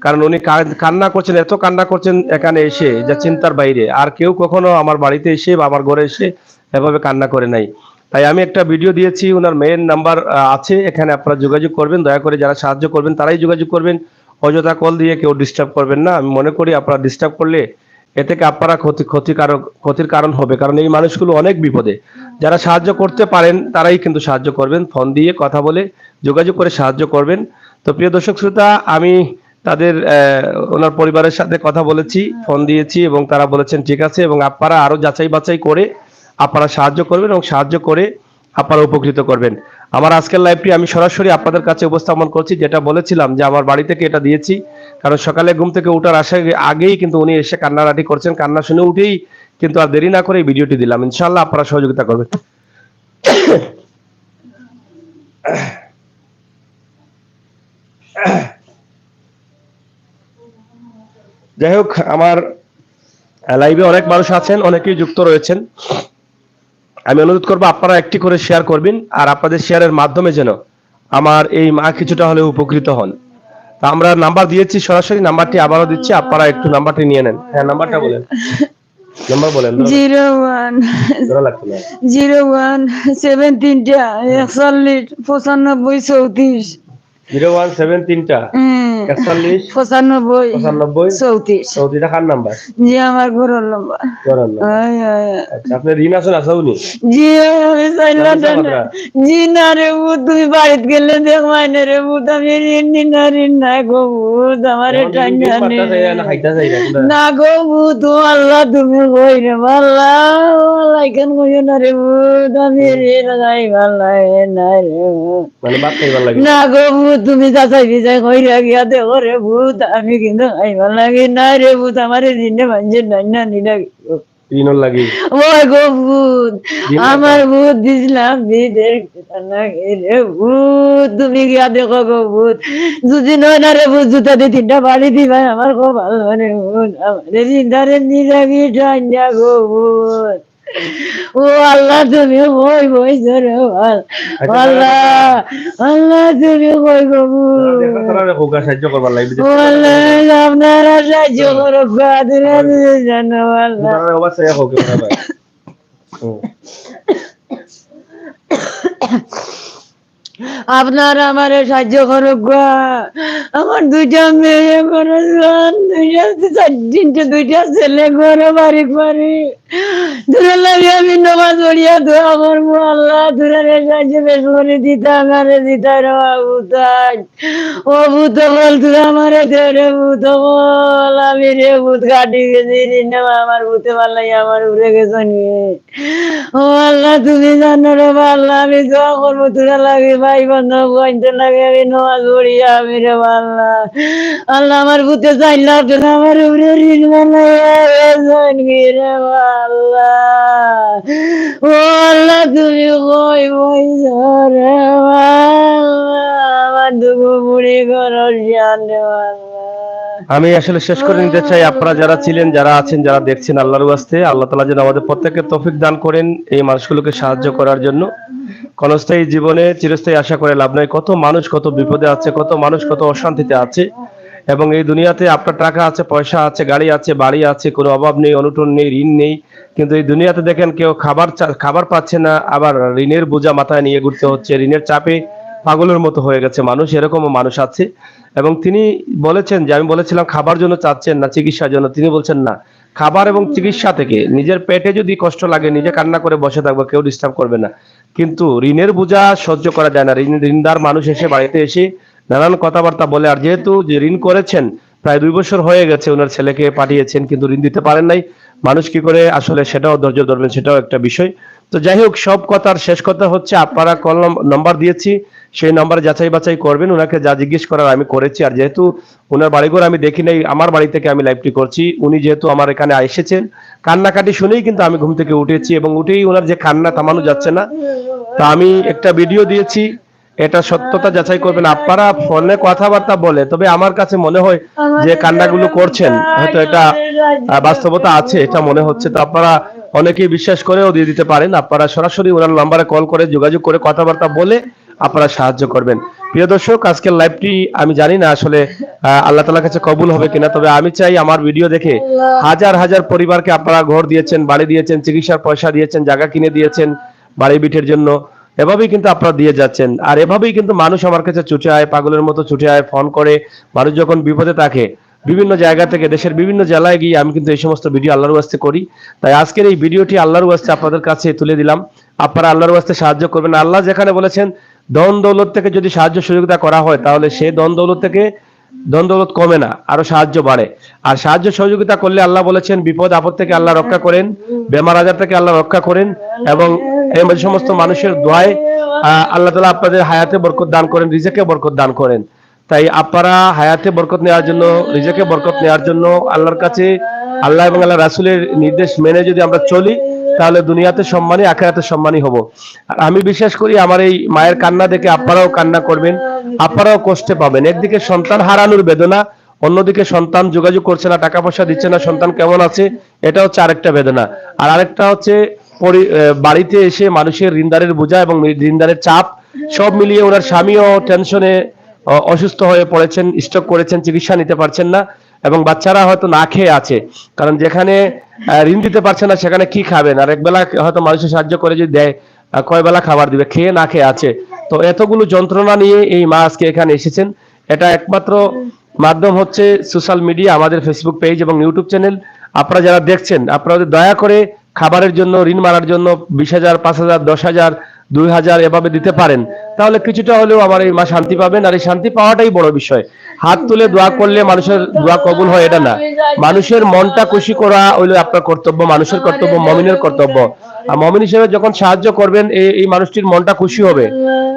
কারণ উনি কা-, কান্না করছেন, এত কান্না করছেন এখানে এসে, যা চিন্তার বাইরে। আর কেউ কখনো আমার বাড়িতে এসে বা আমার ঘরে এসে এভাবে কান্না করে নাই। তাই আমি একটা ভিডিও দিয়েছি, ওনার মেয়ের নাম্বার, আহ, আছে, এখানে আপনারা যোগাযোগ করবেন। দয়া করে যারা সাহায্য করবেন তারাই যোগাযোগ করবেন। অযথা কল দিয়ে কেউ ডিস্টার্ব করবেন না। আমি মনে করি আপনারা ডিস্টার্ব করলে এ থেকে আপনারা ক্ষতি, ক্ষতিকারক, ক্ষতির কারণ হবে, কারণ এই মানুষগুলো অনেক বিপদে। যারা সাহায্য করতে পারেন তারাই কিন্তু সাহায্য করবেন, ফোন দিয়ে কথা বলে যোগাযোগ করে সাহায্য করবেন। তো প্রিয় দর্শক শ্রোতা, আমি তাদের, আহ, ওনার পরিবারের সাথে কথা বলেছি, ফোন দিয়েছি এবং তারা বলেছেন ঠিক আছে, এবং আপনারা আরো যাচাই বাছাই করে আপনারা সাহায্য করবেন এবং সাহায্য করে আপনারা উপকৃত করবেন। আমার আজকের লাইভটি আমি সরাসরি আপনাদের কাছে উপস্থাপন করছি, যেটা বলেছিলাম যে আমার বাড়ি থেকে এটা দিয়েছি, কারণ সকালে ঘুম থেকে উঠার আশা আগেই কিন্তু উনি এসে কান্নাকাটি করছেন, কান্না শুনে উঠেই কিন্তু আর দেরি না করে এই ভিডিওটি দিলাম। ইনশাআল্লাহ আপনারা সহযোগিতা করবেন। যাই হোক, আমার লাইভে অনেক মানুষ আছেন, অনেকেই যুক্ত রয়েছেন। আমি অনুরোধ করবো আপনারা একটি করে শেয়ার করবেন, আর আপনাদের শেয়ারের মাধ্যমে যেন আমার এই মা কিছুটা হলেও উপকৃত হন। তা আমরা নাম্বার দিয়েছি সরাসরি, নাম্বারটি আবারও দিচ্ছি, আপনারা একটু নাম্বারটি নিয়ে নেন। হ্যাঁ, নাম্বারটা বলেন, নাম্বার বলেন। ধরো, জিরো ওয়ান ধরো লাগতো না। জিরো ওয়ান সেভেন তিনটা একচল্লিশ পঁচানব্বই চৌত্রিশ। জিরো ওয়ান সেভেন তিনটা, হুম। একচল্লিশ, পঁচানব্বই, পঁচানব্বই, চৌত্রিশ। চৌত্রিশটা কার নাম্বার? জি, আমার ঘরর নাম্বার। ঘরর নাম্বার। হয়, হয়, হয়। আচ্ছা, আপনার ঋণ আছে না, চাউনি? জি, আমি চাইলাম না। জি না রে ভূত, তুমি বাড়িত গেলে দেখবায় না রে ভূত, আমি ঋণ নি না, ঋণ নাই গো ভূত, আমারে টাইনা নে। না গো ভূত, ও আল্লাহ, তুমি কই রে আল্লাহ, ও আল্লাহ, ইখান কইও না রে ভূত, আমি ঋণ নাই, আল্লাহ, এ নাই রে ভূত। মানে ভাত খাইবার লাগি? না গো ভূত, তুমি যাচাই বিচাই কইরা গিয়া দেখো রে ভূত, আমি কিন্তু খাইবার লাগি না রে ভূত, আমারে ঋণে মানষে নাই না নি লাগি। ঋণর লাগি? ওই গো ভূত, আমার ভূত দিছলাম বিদের কথা নাকি রে ভূত, তুমি গিয়া দেখো গো ভূত, যদি নয় না রে ভূত, জুতা দি তিনটা বাড়ি দিবায় আমার কপাল রে ভূত, আমারে জিন্দারে নি লাগি টাইনা গো ভূত। ও আল্লাহ, তুমি কই বইছো রে আল্লাহ। আচ্ছা, আল্লাহ, আল্লাহ, তুমি কই গো? তারা দেখো, তারা দেখো, গা সাহায্য করবার লাগি। ও আল্লাহ, আপনারা সাহায্য করো, গা দিলে জানো আল্লাহ। তারা আবার সাহায্য করো, তারা ভাই। হুম। আপনারা আমারে সাহায্য করুক গা। আমার দুইটা মেয়ে, বড় জন, দুইটা, চার-, তিনটা, দুইটা ছেলে, ঘরো বাড়ি বাড়ি। তোরা লাগে আমি নামাজ পড়িয়া দোয়া করবো, আল্লাহ, তোরা রে সাহায্য বেশ করে দিতা, আমারে দিতা রে বাবু তাই। ও ভূত বল, তোরা আমারে দে রে ভূত বল, আমি রে ভূত কাটি গেছি রে, আমার ভূতে পাল্লাই আমার উড়ে গেছে নিয়ে। ও আল্লাহ, তুমি জানো রে বা আল্লাহ, আমি দোয়া করবো তোরা লাগে, ভাই বন্ধু, বইনতে লাগে, আমি নামাজ পড়ি, আমি রে বা আল্লাহ। আল্লাহ, আমার ভূতে চাইলাম না, আমার উপরে ঋণ বানাইয়া গেছেন কি রে বা আল্লাহ। ও আল্লাহ, তুমি কই বইছো রে বা আল্লাহ, আমার দুঃখ বুড়ি ঘরর জান রে বা আল্লাহ। আমি আসলে শেষ করে নিতে চাই, আপনারা যারা ছিলেন, যারা আছেন, যারা দেখছেন, আল্লাহর ওয়াস্তে আল্লাহ তাআলা যেন আমাদের প্রত্যেককে তৌফিক দান করেন এই মানুষগুলোকে সাহায্য করার জন্য। ক্ষণস্থায়ী জীবনে চিরস্থায়ী আশা করে লাভ নাই। কত মানুষ কত বিপদে আছে, কত মানুষ কত অশান্তিতে আছে, এবং এই দুনিয়াতে আপনার টাকা আছে, পয়সা আছে, গাড়ি আছে, বাড়ি আছে, কোনো অভাব নেই, অনটন নেই, ঋণ নেই, কিন্তু এই দুনিয়াতে দেখেন কেউ খাবার চা-, খাবার পাচ্ছে না, আবার ঋণের বোঝা মাথায় নিয়ে ঘুরতে হচ্ছে, ঋণের চাপে পাগলের মতো হয়ে গেছে মানুষ, এরকমও মানুষ আছে। এবং তিনি বলেছেন যে, আমি বলেছিলাম খাবার জন্য চাচ্ছেন না চিকিৎসার জন্য, তিনি বলছেন না, খাবার এবং চিকিৎসা থেকে নিজের পেটে যদি কষ্ট লাগে, নিজে কান্না করে বসে থাকবো, কেউ ডিস্টার্ব করবে না। কিন্তু ঋণের বোঝা সহ্য করা যায় না। ঋণ, ঋণদার মানুষ এসে বাড়িতে এসে নানান কথাবার্তা বলে। আর যেহেতু যে ঋণ করেছেন, প্রায় দুই বছর হয়ে গেছে ওনার ছেলেকে পাঠিয়েছেন, কিন্তু ঋণ দিতে পারেন নাই। মানুষ কি করে আসলে সেটাও ধৈর্য ধরবেন, সেটাও একটা বিষয়। তো যাই হোক, সব কথার শেষ কথা হচ্ছে, আপনারা কল নম-, নাম্বার দিয়েছি, সেই নাম্বারে যাচাই বাছাই করবেন। ওনাকে যা জিজ্ঞেস করার আমি করেছি। আর যেহেতু ওনার বাড়িঘর আমি দেখি নাই, আমার বাড়ি থেকে আমি লাইভটি করছি। উনি যেহেতু আমার এখানে এসেছেন, কান্নাকাটি শুনেই কিন্তু আমি ঘুম থেকে উঠেছি, এবং উঠেই ওনার যে কান্না থামানো যাচ্ছে না। তা আমি একটা ভিডিও দিয়েছি, এটা সত্যতা যাচাই করবেন। আপনারা ফোনে কথাবার্তা বলে, তবে আমার কাছে মনে হয় যে কান্নাগুলো করছেন, হয়তো এটা, আহ, বাস্তবতা আছে, এটা মনে হচ্ছে। তো আপনারা অনেকেই বিশ্বাস করেও দিয়ে দিতে পারেন। আপনারা সরাসরি ওনার নাম্বারে কল করে যোগাযোগ করে কথাবার্তা বলে আপনারা সাহায্য করবেন। প্রিয় দর্শক, আজকের লাইভটি আমি জানি না আসলে, আহ, আল্লাহ তাআলার কাছে কবুল হবে কিনা, তবে আমি চাই আমার ভিডিও দেখে হাজার হাজার পরিবারকে আপনারা ঘর দিয়েছেন, বাড়ি দিয়েছেন, চিকিৎসার পয়সা দিয়েছেন, জায়গা কিনে দিয়েছেন বাড়ি ভিটের জন্য, এভাবেই কিন্তু আপনারা দিয়ে যাচ্ছেন। আর এভাবেই কিন্তু মানুষ আমার কাছে ছুটে আয়, পাগলের মতো ছুটে আয়, ফোন করে। মানুষ যখন বিপদে থাকে, বিভিন্ন জায়গা থেকে, দেশের বিভিন্ন জেলায় গিয়ে আমি কিন্তু এই সমস্ত ভিডিও আল্লাহর ওয়াস্তে করি। তাই আজকের এই ভিডিওটি আল্লাহর ওয়াস্তে আপনাদের কাছে তুলে দিলাম। আপনারা আল্লাহর ওয়াস্তে সাহায্য করবেন। আল্লাহ যেখানে বলেছেন, ধন দৌলত থেকে যদি সাহায্য সহযোগিতা করা হয়, তাহলে সেই ধন দৌলত থেকে, ধন দৌলত কমে না, আরো সাহায্য বাড়ে। আর সাহায্য সহযোগিতা করলে আল্লাহ বলেছেন, বিপদ আপদ থেকে আল্লাহ রক্ষা করেন, বেমার আজার থেকে আল্লাহ রক্ষা করেন, এবং এই সমস্ত মানুষের দোয়ায়, আহ, আল্লাহ তাআলা আপনাদের হায়াতে বরকত দান করেন, রিজিকে বরকত দান করেন। তাই আপনারা হায়াতে বরকত নেওয়ার জন্য, রিজিকে বরকত নেওয়ার জন্য আল্লাহর কাছে, আল্লাহ এবং আল্লাহ রাসূলের নির্দেশ মেনে যদি আমরা চলি, তাহলে দুনিয়াতে সম্মানী, আখেরাতে সম্মানী হব। আর আমি বিশ্বাস করি, আমার এই মায়ের কান্না দেখে আপনারাও কান্না করবেন, আপনারাও কষ্টে পাবেন। একদিকে সন্তান হারানোর বেদনা, অন্যদিকে সন্তান যোগাযোগ করছে না, টাকা পয়সা দিচ্ছে না, সন্তান কেমন আছে, এটা হচ্ছে আরেকটা বেদনা। আর আরেকটা হচ্ছে পরি-, আহ, বাড়িতে এসে মানুষের ঋণদারের বোঝা এবং ঋণদারের চাপ, সব মিলিয়ে ওনার স্বামীও টেনশনে, আহ, অসুস্থ হয়ে পড়েছেন, স্ট্রোক করেছেন, চিকিৎসা নিতে পারছেন না, এবং বাচ্চারা হয়তো না খেয়ে আছে। কারণ যেখানে, আহ, ঋণ দিতে পারছে না, সেখানে কি খাবেন? আর একবেলা হয়তো মানুষের সাহায্য করে যদি দেয়, আহ, কয় বেলা খাবার দিবে, খেয়ে না খেয়ে আছে। তো এতগুলো যন্ত্রণা নিয়ে এই মা আজকে এখানে এসেছেন। এটা একমাত্র মাধ্যম হচ্ছে সোশ্যাল মিডিয়া, আমাদের ফেসবুক পেজ এবং ইউটিউব চ্যানেল। আপনারা যারা দেখছেন, আপনারা যদি দয়া করে খাবারের জন্য, ঋণ মারার জন্য বিশ হাজার, পাঁচ হাজার, দশ হাজার, দুই হাজার এভাবে দিতে পারেন, তাহলে কিছুটা হলেও আমার এই মা শান্তি পাবেন। আর এই শান্তি পাওয়াটাই বড় বিষয়। হাত তুলে দোয়া করলে মানুষের দোয়া কবুল হয়, এটা না। মানুষের মনটা খুশি করা হইলো আপনার কর্তব্য, মানুষের কর্তব্য, মমিনের কর্তব্য। আর মমিন হিসেবে যখন সাহায্য করবেন, এই এই মানুষটির মনটা খুশি হবে।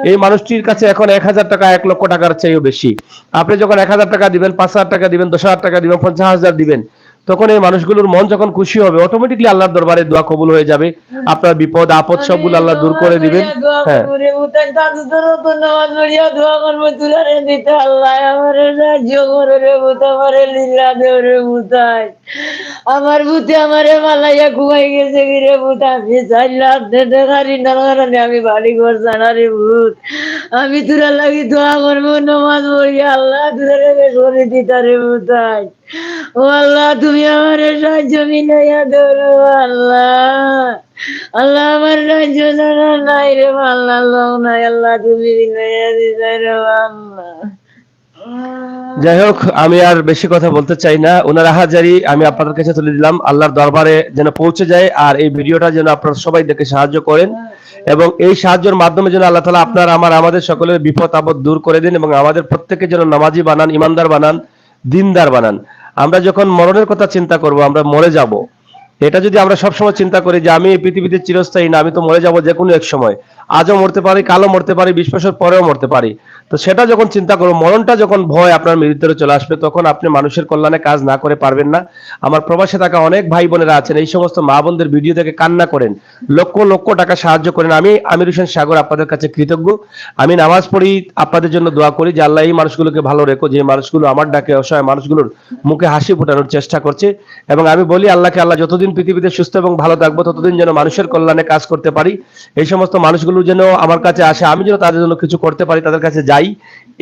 এই মানুষটির কাছে এখন এক হাজার টাকা এক লক্ষ টাকার চাইও বেশি। আপনি যখন এক হাজার টাকা দিবেন, পাঁচ হাজার টাকা দিবেন, দশ হাজার টাকা দিবেন, পঞ্চাশ হাজার দিবেন, তখন এই মানুষগুলোর মন যখন খুশি হবে, অটোমেটিকলি আল্লাহর দরবারে দোয়া কবুল হয়ে যাবে। আপনার বিপদ আপদ সবগুলো আল্লাহ দূর করে দিবেন। হ্যাঁ। আমার পুতে আমারে ফালাইয়া ঘুমাই গেছে গি রে পুত। আমি চাইলাম, দে দেখারি না কারণে আমি বাড়ি ঘর জানা রে পুত। আমি তোরা লাগি দোয়া করবো, নমাজ পড়ি, আল্লাহ তোরা বেশ করে দিতা রে পুতাই। ও আল্লাহ, তুমি আমারে সাহায্য মিলাইয়া দেও রে আল্লাহ। আল্লাহ, আমার সাহায্য ছাড়া নাই রে আল্লাহ, লোক নাই, আল্লাহ তুমি মিলাইয়া দিতা রে আল্লাহ। যাই হোক, আমি আর বেশি কথা বলতে চাই না। ওনার আহাজারি আমি আপনাদের কাছে তুলে দিলাম, আল্লাহর দরবারে যেন পৌঁছে যায়, আর এই ভিডিওটা যেন আপনারা সবাই দেখে সাহায্য করেন, এবং এই সাহায্যের মাধ্যমে যেন আল্লাহ তাআলা আপনার, আমার, আমাদের সকলের বিপদ আপদ দূর করে দিন, এবং আমাদের প্রত্যেককে যেন নামাজি বানান, ইমানদার বানান, দিনদার বানান। আমরা যখন মরণের কথা চিন্তা করব, আমরা মরে যাব, এটা যদি আমরা সবসময় চিন্তা করি যে আমি এই পৃথিবীতে চিরস্থায়ী না, আমি তো মরে যাব যে কোনো এক সময়, আজও মরতে পারি, কালও মরতে পারি, বিশ বছর পরেও মরতে পারি, তো সেটা যখন চিন্তা করবো, মরণটা যখন ভয় আপনার ভিতরে চলে আসবে, তখন আপনি মানুষের কল্যাণে কাজ না করে পারবেন না। আমার প্রবাসে থাকা অনেক ভাই বোনেরা আছেন, এই সমস্ত মা বোনদের ভিডিও দেখে কান্না করেন, লক্ষ লক্ষ টাকা সাহায্য করেন। আমি আমির হোসেন সাগর আপনাদের কাছে কৃতজ্ঞ। আমি নামাজ পড়ি, আপনাদের জন্য দোয়া করি যে আল্লাহ এই মানুষগুলোকে ভালো রেখো, যে মানুষগুলো আমার ডাকে অসহায় মানুষগুলোর মুখে হাসি ফোটানোর চেষ্টা করছে। এবং আমি বলি আল্লাহকে, আল্লাহ যতদিন পৃথিবীতে সুস্থ এবং ভালো থাকবো, ততদিন যেন মানুষের কল্যাণে কাজ করতে পারি, এই সমস্ত মানুষগুলো যেন আমার কাছে আসে, আমি যেন তাদের জন্য কিছু করতে পারি, তাদের কাছে যাই,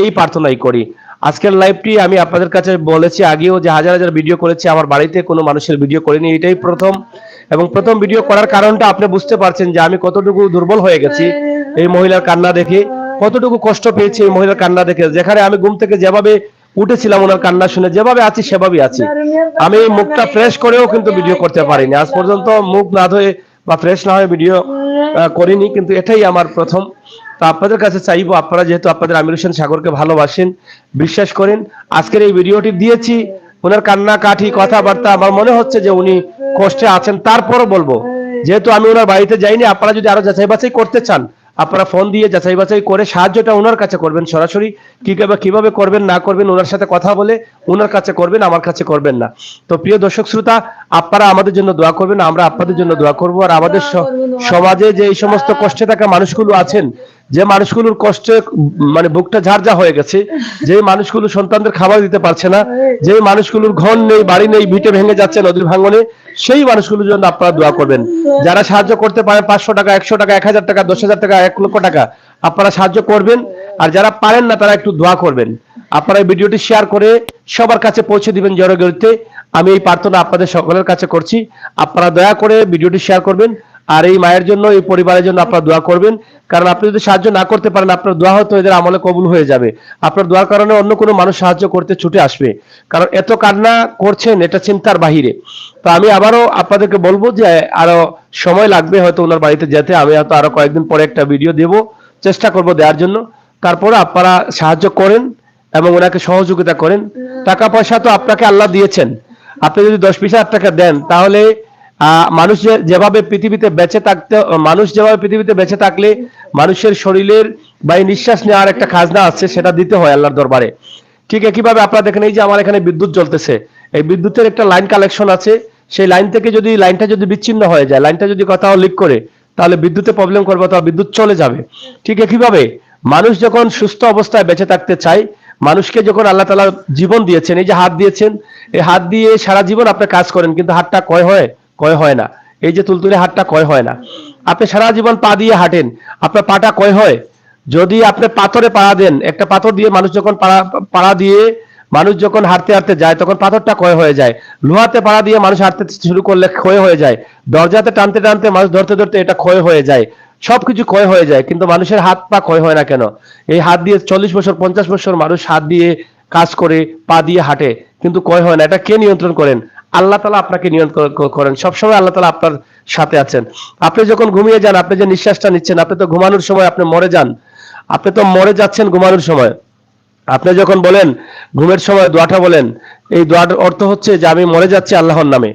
এই প্রার্থনাই করি। আজকের লাইভটি আমি আপনাদের কাছে বলেছি আগেও যে হাজার হাজার ভিডিও করেছি, আমার বাড়িতে কোনো মানুষের ভিডিও করিনি, এটাই প্রথম। এবং প্রথম ভিডিও করার কারণটা আপনি বুঝতে পারছেন যে আমি কতটুকু দুর্বল হয়ে গেছি এই মহিলার কান্না দেখে, কতটুকু কষ্ট পেয়েছি এই মহিলার কান্না দেখে। যেখানে আমি ঘুম থেকে যেভাবে উঠেছিলাম ওনার কান্না শুনে, যেভাবে আছি সেভাবেই আছি। আমি মুখটা ফ্রেশ করেও কিন্তু ভিডিও করতে পারিনি, আজ পর্যন্ত মুখ না ধুয়ে বা ফ্রেশ না হয়ে ভিডিও করিনি, কিন্তু এটাই আমার প্রথম। তো আপনাদের কাছে চাইবো, আপনারা যেহেতু আপনাদের আমির হোসেন সাগরকে ভালোবাসেন, বিশ্বাস করেন, আজকের এই ভিডিওটি দিয়েছি, ওনার কান্নাকাটি, কথাবার্তা, আমার মনে হচ্ছে যে উনি কষ্টে আছেন। তারপরও বলবো, যেহেতু আমি ওনার বাড়িতে যাইনি, আপনারা যদি আরো যাচাই বাছাই করতে চান, আপনারা ফোন দিয়ে যাচাই বাছাই করে সাহায্যটা ওনার কাছে করবেন সরাসরি। কিভাবে, কিভাবে করবেন না করবেন, ওনার সাথে কথা বলে ওনার কাছে করবেন, আমার কাছে করবেন না। তো প্রিয় দর্শক শ্রোতা, আপনারা আমাদের জন্য দোয়া করবেন, আমরা আপনাদের জন্য দোয়া করব। আর আমাদের স-, সমাজে যে এই সমস্ত কষ্টে থাকা মানুষগুলো আছেন, যে মানুষগুলোর কষ্টে, উম, মানে বুকটা ঝারঝা হয়ে গেছে, যে মানুষগুলো সন্তানদের খাবার দিতে পারছে না, যে মানুষগুলোর ঘর নেই, বাড়ি নেই, ভিটে ভেঙে যাচ্ছে নদীর ভাঙনে, সেই মানুষগুলোর জন্য আপনারা দোয়া করবেন। যারা সাহায্য করতে পারেন, পাঁচশো টাকা, একশো টাকা, এক হাজার টাকা, দশ হাজার টাকা, এক লক্ষ টাকা, আপনারা সাহায্য করবেন। আর যারা পারেন না, তারা একটু দোয়া করবেন। আপনারা এই ভিডিওটি শেয়ার করে সবার কাছে পৌঁছে দিবেন জনগণকে। আমি এই প্রার্থনা আপনাদের সকলের কাছে করছি, আপনারা দয়া করে ভিডিওটি শেয়ার করবেন। আর এই মায়ের জন্য, এই পরিবারের জন্য আপনারা দোয়া করবেন, কারণ আপনি যদি সাহায্য না করতে পারেন, আপনার দোয়া হয়তো এদের আমলে কবুল হয়ে যাবে। আপনার দোয়ার কারণে অন্য কোনো মানুষ সাহায্য করতে ছুটে আসবে, কারণ এত কান্না করছেন, এটা চিন্তার বাহিরে। তো আমি আবারও আপনাদেরকে বলবো যে আরো সময় লাগবে হয়তো ওনার বাড়িতে যেতে, আমি হয়তো আরো কয়েকদিন পরে একটা ভিডিও দেব, চেষ্টা করব দেওয়ার জন্য। তারপরে আপনারা সাহায্য করেন এবং ওনাকে সহযোগিতা করেন। টাকা পয়সা তো আপনাকে আল্লাহ দিয়েছেন, আপনি যদি দশ বিশ হাজার টাকা দেন, তাহলে আহ, মানুষ যে, যেভাবে পৃথিবীতে বেঁচে থাকতে, মানুষ যেভাবে পৃথিবীতে বেঁচে থাকলে মানুষের শরীরের বা এই নিঃশ্বাস নেওয়ার একটা খাজনা আছে, সেটা দিতে হয় আল্লাহর দরবারে। ঠিক একইভাবে আপনারা দেখেন, এই যে আমার এখানে বিদ্যুৎ জ্বলতেছে, এই বিদ্যুতের একটা লাইন কালেকশন আছে, সেই লাইন থেকে যদি লাইনটা যদি বিচ্ছিন্ন হয়ে যায়, লাইনটা যদি কোথাও লিক করে, তাহলে বিদ্যুতে প্রবলেম করবে অথবা বিদ্যুৎ চলে যাবে। ঠিক একইভাবে মানুষ যখন সুস্থ অবস্থায় বেঁচে থাকতে চায়, মানুষকে যখন আল্লাহ তাআলা জীবন দিয়েছেন, এই যে হাত দিয়েছেন, এই হাত দিয়ে সারা জীবন আপনি কাজ করেন, কিন্তু হাতটা ক্ষয় হয়, ক্ষয় হয় না। এই যে তুলতুলে হাতটা ক্ষয় হয় না। আপনি সারা জীবন পা দিয়ে হাঁটেন, আপনার পাটা ক্ষয় হয়। যদি আপনি পাথরে পাড়া দেন, একটা পাথর দিয়ে মানুষ যখন পাড়া, পাড়া দিয়ে মানুষ যখন হাঁটতে হাঁটতে যায়, তখন পাথরটা ক্ষয় হয়ে যায়। লোহাতে পাড়া দিয়ে মানুষ হাঁটতে শুরু করলে ক্ষয় হয়ে যায়। দরজাতে টানতে টানতে মানুষ ধরতে ধরতে এটা ক্ষয় হয়ে যায়। সবকিছু ক্ষয় হয়ে যায়, কিন্তু মানুষের হাত পা ক্ষয় হয় না কেন? এই হাত দিয়ে চল্লিশ বছর, পঞ্চাশ বছর মানুষ হাত দিয়ে কাজ করে, পা দিয়ে হাঁটে, কিন্তু ক্ষয় হয় না। এটা কে নিয়ন্ত্রণ করেন? আল্লাহ তাআলা আপনাকে নিয়ন্ত্রণ ক-, করেন। সবসময় আল্লাহ তাআলা আপনার সাথে আছেন। আপনি যখন ঘুমিয়ে যান, আপনি যে নিঃশ্বাসটা নিচ্ছেন, আপনি তো ঘুমানোর সময় আপনি মরে যান, আপনি তো মরে যাচ্ছেন ঘুমানোর সময়। আপনি যখন বলেন, ঘুমের সময় দোয়াটা বলেন, এই দোয়ার অর্থ হচ্ছে যে আমি মরে যাচ্ছি আল্লাহর নামে।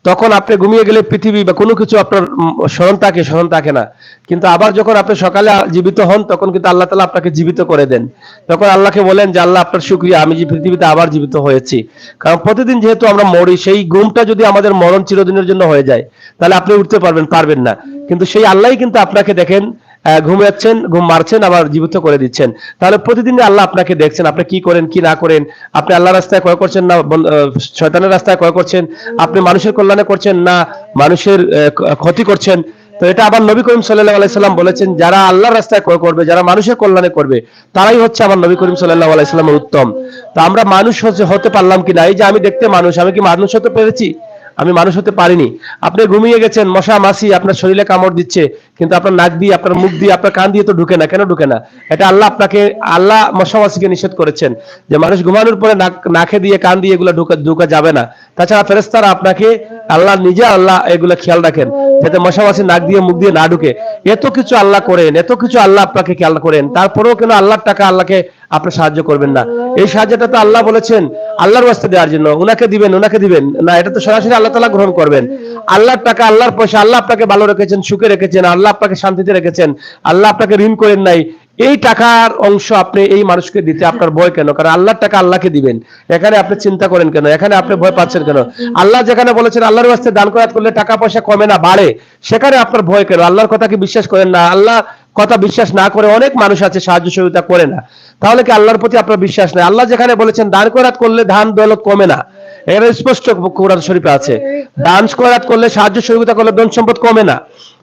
তখন আপনি ঘুমিয়ে গেলে পৃথিবী বা কোনো কিছু আপনার, উম, স্মরণ থাকে, স্মরণ থাকে না। কিন্তু আবার যখন আপনি সকালে আ-, জীবিত হন, তখন কিন্তু আল্লাহ তাআলা আপনাকে জীবিত করে দেন। তখন আল্লাহকে বলেন যে, "আল্লাহ, আপনার শুকরিয়া, আমি যে পৃথিবীতে আবার জীবিত হয়েছি।" কারণ প্রতিদিন যেহেতু আমরা মরি, সেই ঘুমটা যদি আমাদের মরণ চিরদিনের জন্য হয়ে যায়, তাহলে আপনি উঠতে পারবেন, পারবেন না। কিন্তু সেই আল্লাহই কিন্তু আপনাকে দেখেন, আহ, ঘুমাচ্ছেন, ঘুম মারছেন, আবার জীবিত করে দিচ্ছেন। তাহলে প্রতিদিন আল্লাহ আপনাকে দেখছেন, আপনি কি করেন, কি না করেন, আপনি আল্লাহর রাস্তায় ক্রয় করছেন না বন-, আহ, শয়তানের রাস্তায় ক্রয় করছেন, আপনি মানুষের কল্যাণে করছেন না মানুষের, আহ, ক্ষ-, ক্ষতি করছেন। তো এটা আবার নবী করিম সাল্লাল্লাহু আলাইহি সাল্লাম বলেছেন, যারা আল্লাহর রাস্তায় ক্রয় করবে, যারা মানুষের কল্যাণে করবে, তারাই হচ্ছে আমার নবী করিম সাল্লাল্লাহু আলাইহি সাল্লামের উত্তম। তো আমরা মানুষ হচ্ছে, হতে পারলাম কিনা? এই যে আমি দেখতে মানুষ, আমি কি মানুষ হতে পেরেছি? আমি মানুষ হতে পারিনি। আপনি ঘুমিয়ে গেছেন, মশা মাছি আপনার শরীরে কামড় দিচ্ছে, কিন্তু আপনার নাক দিয়ে, আপনার মুখ দিয়ে, আপনার কান দিয়ে তো ঢুকে না। কেন ঢুকে না? এটা আল্লাহ আপনাকে, আল্লাহ মশা মাছিকে নিষেধ করেছেন যে মানুষ ঘুমানোর পরে নাক, নাকে দিয়ে, কান দিয়ে এগুলা ঢুকা, ঢুকা যাবে না। তাছাড়া ফেরেশতারা আপনাকে, আল্লাহ নিজে, আল্লাহ এগুলা খেয়াল রাখেন যাতে মশা মাছি নাক দিয়ে, মুখ দিয়ে না ঢুকে। এত কিছু আল্লাহ করেন, এত কিছু আল্লাহ আপনাকে খেয়াল করেন, তারপরেও কেন আল্লাহর টাকা আল্লাহকে আপনি সাহায্য করবেন না? এই সাহায্যটা তো আল্লাহ বলেছেন আল্লাহর ওয়াস্তে দেওয়ার জন্য, উনাকে দিবেন, উনাকে দিবেন না, এটা তো সরাসরি আল্লাহ তাআলা গ্রহণ করবেন। আল্লাহর টাকা, আল্লাহর পয়সা, আল্লাহ আপনাকে ভালো রেখেছেন, সুখে রেখেছেন, আল্লাহ আপনাকে শান্তিতে রেখেছেন, আল্লাহ আপনাকে ঋণ করেন নাই। এই টাকার অংশ আপনি এই মানুষকে দিতে আপনার ভয় কেন? কারণ আল্লাহর টাকা আল্লাহকে দিবেন, এখানে আপনি চিন্তা করেন কেন? এখানে আপনি ভয় পাচ্ছেন কেন? আল্লাহ যেখানে বলেছেন আল্লাহর ওয়াস্তে দান খয়রাত করলে টাকা পয়সা কমে না, বাড়ে, সেখানে আপনার ভয় কেন? আল্লাহর কথা কি বিশ্বাস করেন না? আল্লাহ কথা বিশ্বাস না করে অনেক মানুষ আছে সাহায্য সহযোগিতা করে না, তাহলে কি আল্লাহর প্রতি আপনার বিশ্বাস নাই? আল্লাহ যেখানে বলেছেন দান খয়রাত করলে ধন দৌলত কমে না, এখানে স্পষ্ট কোরআন শরীফে আছে, দান খয়রাত করলে, সাহায্য সহযোগিতা করলে ধন সম্পদ কমে না।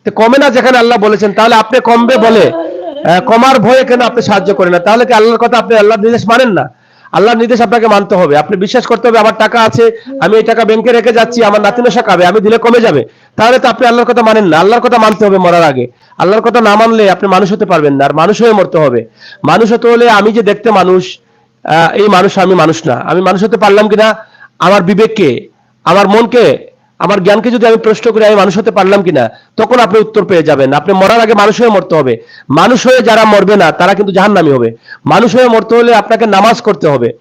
তো কমে না যেখানে আল্লাহ বলেছেন, তাহলে আপনি কমবে বলে, আহ, কমার ভয়ে কেন আপনি সাহায্য করেন না? তাহলে কি আল্লাহর কথা, আপনি আল্লাহর নির্দেশ মানেন না? আল্লাহর নির্দেশ আপনাকে মানতে হবে। আপনি বিশ্বাস করতে হবে, আমার টাকা আছে, আমি এই টাকা ব্যাংকে রেখে যাচ্ছি, আমার নাতি নশা খাবে, আমি দিলে কমে যাবে। তাহলে তো আপনি আল্লাহর কথা মানেন না। আল্লাহর কথা মানতে হবে মরার আগে। আল্লাহর কথা না মানলে আপনি মানুষ হতে পারবেন না, আর মানুষ হয়ে মরতে হবে। মানুষ হতে হলে আমি যে দেখতে মানুষ, আহ, এই মানুষ, আমি মানুষ না। আমি মানুষ হতে পারলাম কিনা, আমার বিবেককে, আমার মনকে, আমার জ্ঞানকে যদি আমি প্রশ্ন করি আমি মানুষ হতে পারলাম কিনা, তখন আপনি উত্তর পেয়ে যাবেন। আপনি মরার আগে মানুষ হয়ে মরতে হবে। মানুষ হয়ে যারা মরবে না, তারা কিন্তু জাহান্নামী হবে। মানুষ হয়ে মরতে হলে আপনাকে নামাজ করতে হবে,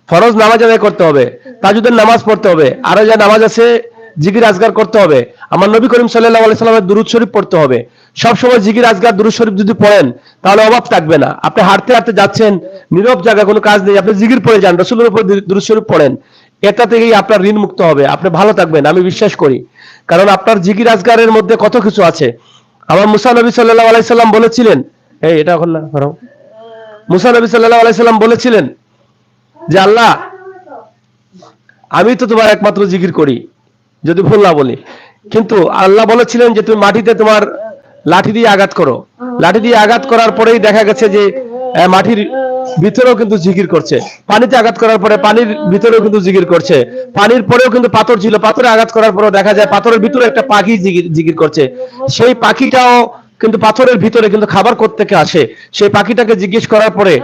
ফরজ নামাজ আদায় করতে হবে, তাহাজ্জুদের নামাজ পড়তে হবে, আরো যে নামাজ আছে, জিকির আজকার করতে হবে, আমার নবী করিম সাল্লাল্লাহু আলাইহি সাল্লামের দুরূদ শরীফ পড়তে হবে। সবসময় জিকির আজকার, দুরূদ শরীফ যদি পড়েন, তাহলে অভাব থাকবে না। আপনি হাঁটতে হাঁটতে যাচ্ছেন, নীরব জায়গা, কোনো কাজ নেই, আপনি জিকির পড়ে যান, রসুলের উপর দু-, দুরূদ শরীফ পড়েন, এটা থেকেই আপনার ঋণ মুক্ত হবে, আপনি ভালো থাকবেন, আমি বিশ্বাস করি। কারণ আপনার জিকির আজকারের মধ্যে কত কিছু আছে। আমার মুসা নবী সাল্লাল্লাহু আলাইহি সাল্লাম বলেছিলেন, এই, এটা এখন না, ধরো। মুসা নবী সাল্লাল্লাহু আলাইহি সাল্লাম বলেছিলেন যে, "আল্লাহ, আমি তো তোমার একমাত্র জিকির করি, যদি ভুল না বলি, কিন্তু আল্লাহ বলেছিলেন যে তুমি মাটিতে তোমার লাঠি দিয়ে আঘাত করো।" লাঠি দিয়ে আঘাত করার পরেই দেখা গেছে যে, আহ, মাটির ভিতরেও কিন্তু জিকির করছে, পানিতে আঘাত করার পরে পানির ভিতরেও কিন্তু জিকির করছে, পানির পরেও কিন্তু পাথর ছিল, পাথরে আঘাত করার পরেও দেখা যায় পাথরের ভিতরে একটা পাখি জিকির, জিকির করছে। সেই পাখিটাও কিন্তু পাথরের ভিতরে কিন্তু খাবার কোত্থেকে আসে? সেই পাখিটাকে জিজ্ঞেস করার পরে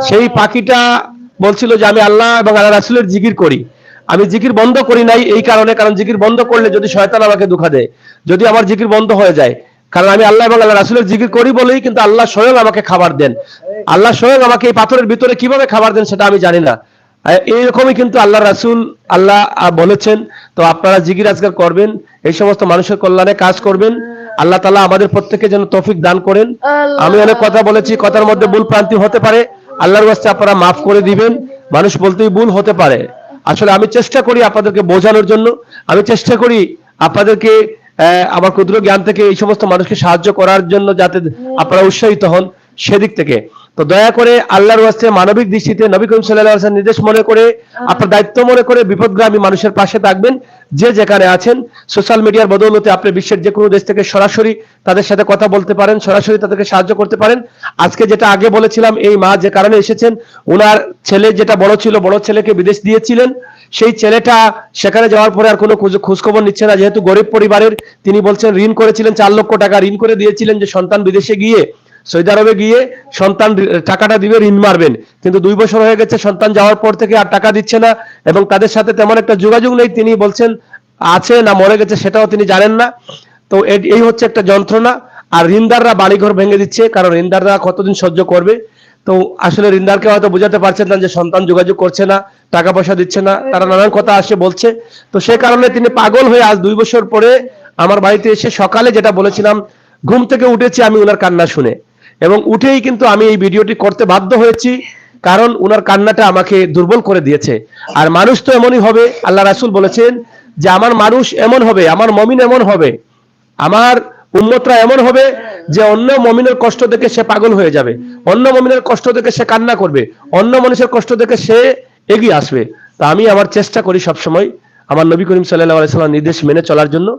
সেই পাখিটা বলছিল যে, "আমি আল্লাহ এবং আল্লাহ রাসুলের জিকির করি, আমি জিকির বন্ধ করি নাই এই কারণে, কারণ জিকির বন্ধ করলে যদি শয়তান আমাকে ধোঁকা দেয়, যদি আমার জিকির বন্ধ হয়ে যায়, কারণ আমি আল্লাহ এবং আল্লাহ রাসুলের জিকির করি বলেই কিন্তু আল্লাহ স্বয়ং আমাকে খাবার দেন। আল্লাহ স্বয়ং আমাকে এই পাথরের ভিতরে কিভাবে খাবার দেন সেটা আমি জানি না।" আহ, এইরকমই কিন্তু আল্লাহ রাসুল, আল্লাহ, আহ, বলেছেন। তো আপনারা জিকির আজকার করবেন, এই সমস্ত মানুষের কল্যাণে কাজ করবেন। আল্লাহ তাআলা আমাদের প্রত্যেককে যেন তৌফিক দান করেন। আমি অনেক কথা বলেছি, কথার মধ্যে ভুল ভ্রান্তি হতে পারে, আল্লাহর ওয়াস্তে আপনারা মাফ করে দিবেন। মানুষ বলতেই ভুল হতে পারে। আসলে আমি চেষ্টা করি আপনাদেরকে বোঝানোর জন্য, আমি চেষ্টা করি আপনাদেরকে, আহ, আমার ক্ষুদ্র জ্ঞান থেকে এই সমস্ত মানুষকে সাহায্য করার জন্য, যাতে আপনারা উৎসাহিত হন সেদিক থেকে। তো দয়া করে আল্লাহর ওয়াস্তে মানবিক দৃষ্টিতে নবী করিম সাল্লাল্লাহু আলাইহি ওয়াসাল্লাম নির্দেশ মনে করে, আপনার দায়িত্ব মনে করে বিপদগামী মানুষের পাশে থাকবেন। যে যেখানে আছেন, সোশ্যাল মিডিয়ার বদৌলতে আপনি বিশ্বের যে কোনো দেশ থেকে সরাসরি তাদের সাথে কথা বলতে পারেন, সরাসরি তাদেরকে সাহায্য করতে পারেন। আজকে যেটা আগে বলেছিলাম, এই মা যে কারণে এসেছেন, ওনার ছেলে যেটা বড় ছিল, বড় ছেলেকে বিদেশ দিয়েছিলেন। সেই ছেলেটা সেখানে যাওয়ার পরে আর কোনো খোঁজ, খোঁজখবর নিচ্ছে না। যেহেতু গরিব পরিবারের, তিনি বলছেন ঋণ করেছিলেন চার লক্ষ টাকা, ঋণ করে দিয়েছিলেন যে সন্তান বিদেশে গিয়ে, সৌদি আরবে গিয়ে সন্তান ঋ-, টাকাটা দিবে, ঋণ মারবেন। কিন্তু দুই বছর হয়ে গেছে, সন্তান যাওয়ার পর থেকে আর টাকা দিচ্ছে না এবং তাদের সাথে তেমন একটা যোগাযোগ নেই। তিনি বলছেন আছে না মরে গেছে, সেটাও তিনি জানেন না। তো এ-, এই হচ্ছে একটা যন্ত্রণা। আর ঋণদাররা বাড়িঘর ভেঙে দিচ্ছে, কারণ ঋণদাররা কতদিন সহ্য করবে? তো আসলে ঋণদারকে হয়তো বোঝাতে পারছেন না যে সন্তান যোগাযোগ করছে না, টাকা পয়সা দিচ্ছে না, তারা নানান কথা আসে বলছে। তো সে কারণে তিনি পাগল হয়ে আজ দুই বছর পরে আমার বাড়িতে এসে সকালে যেটা বলেছিলাম, ঘুম থেকে উঠেছি আমি ওনার কান্না শুনে, এবং উঠেই কিন্তু আমি এই ভিডিওটি করতে বাধ্য হয়েছি, কারণ ওনার কান্নাটা আমাকে দুর্বল করে দিয়েছে। আর মানুষ তো এমনই হবে, আল্লাহ রাসূল বলেছেন যে আমার মানুষ এমন হবে, আমার মমিন এমন হবে, আমার উম্মতরা এমন হবে যে অন্য মমিনের কষ্ট দেখে সে পাগল হয়ে যাবে, অন্য মমিনের কষ্ট দেখে সে কান্না করবে, অন্য মানুষের কষ্ট দেখে সে এগিয়ে আসবে। তো আমি আমার চেষ্টা করি সবসময় আমার নবী করিম সাল্লাল্লাহু আলাইহি সাল্লাম নির্দেশ মেনে চলার জন্য।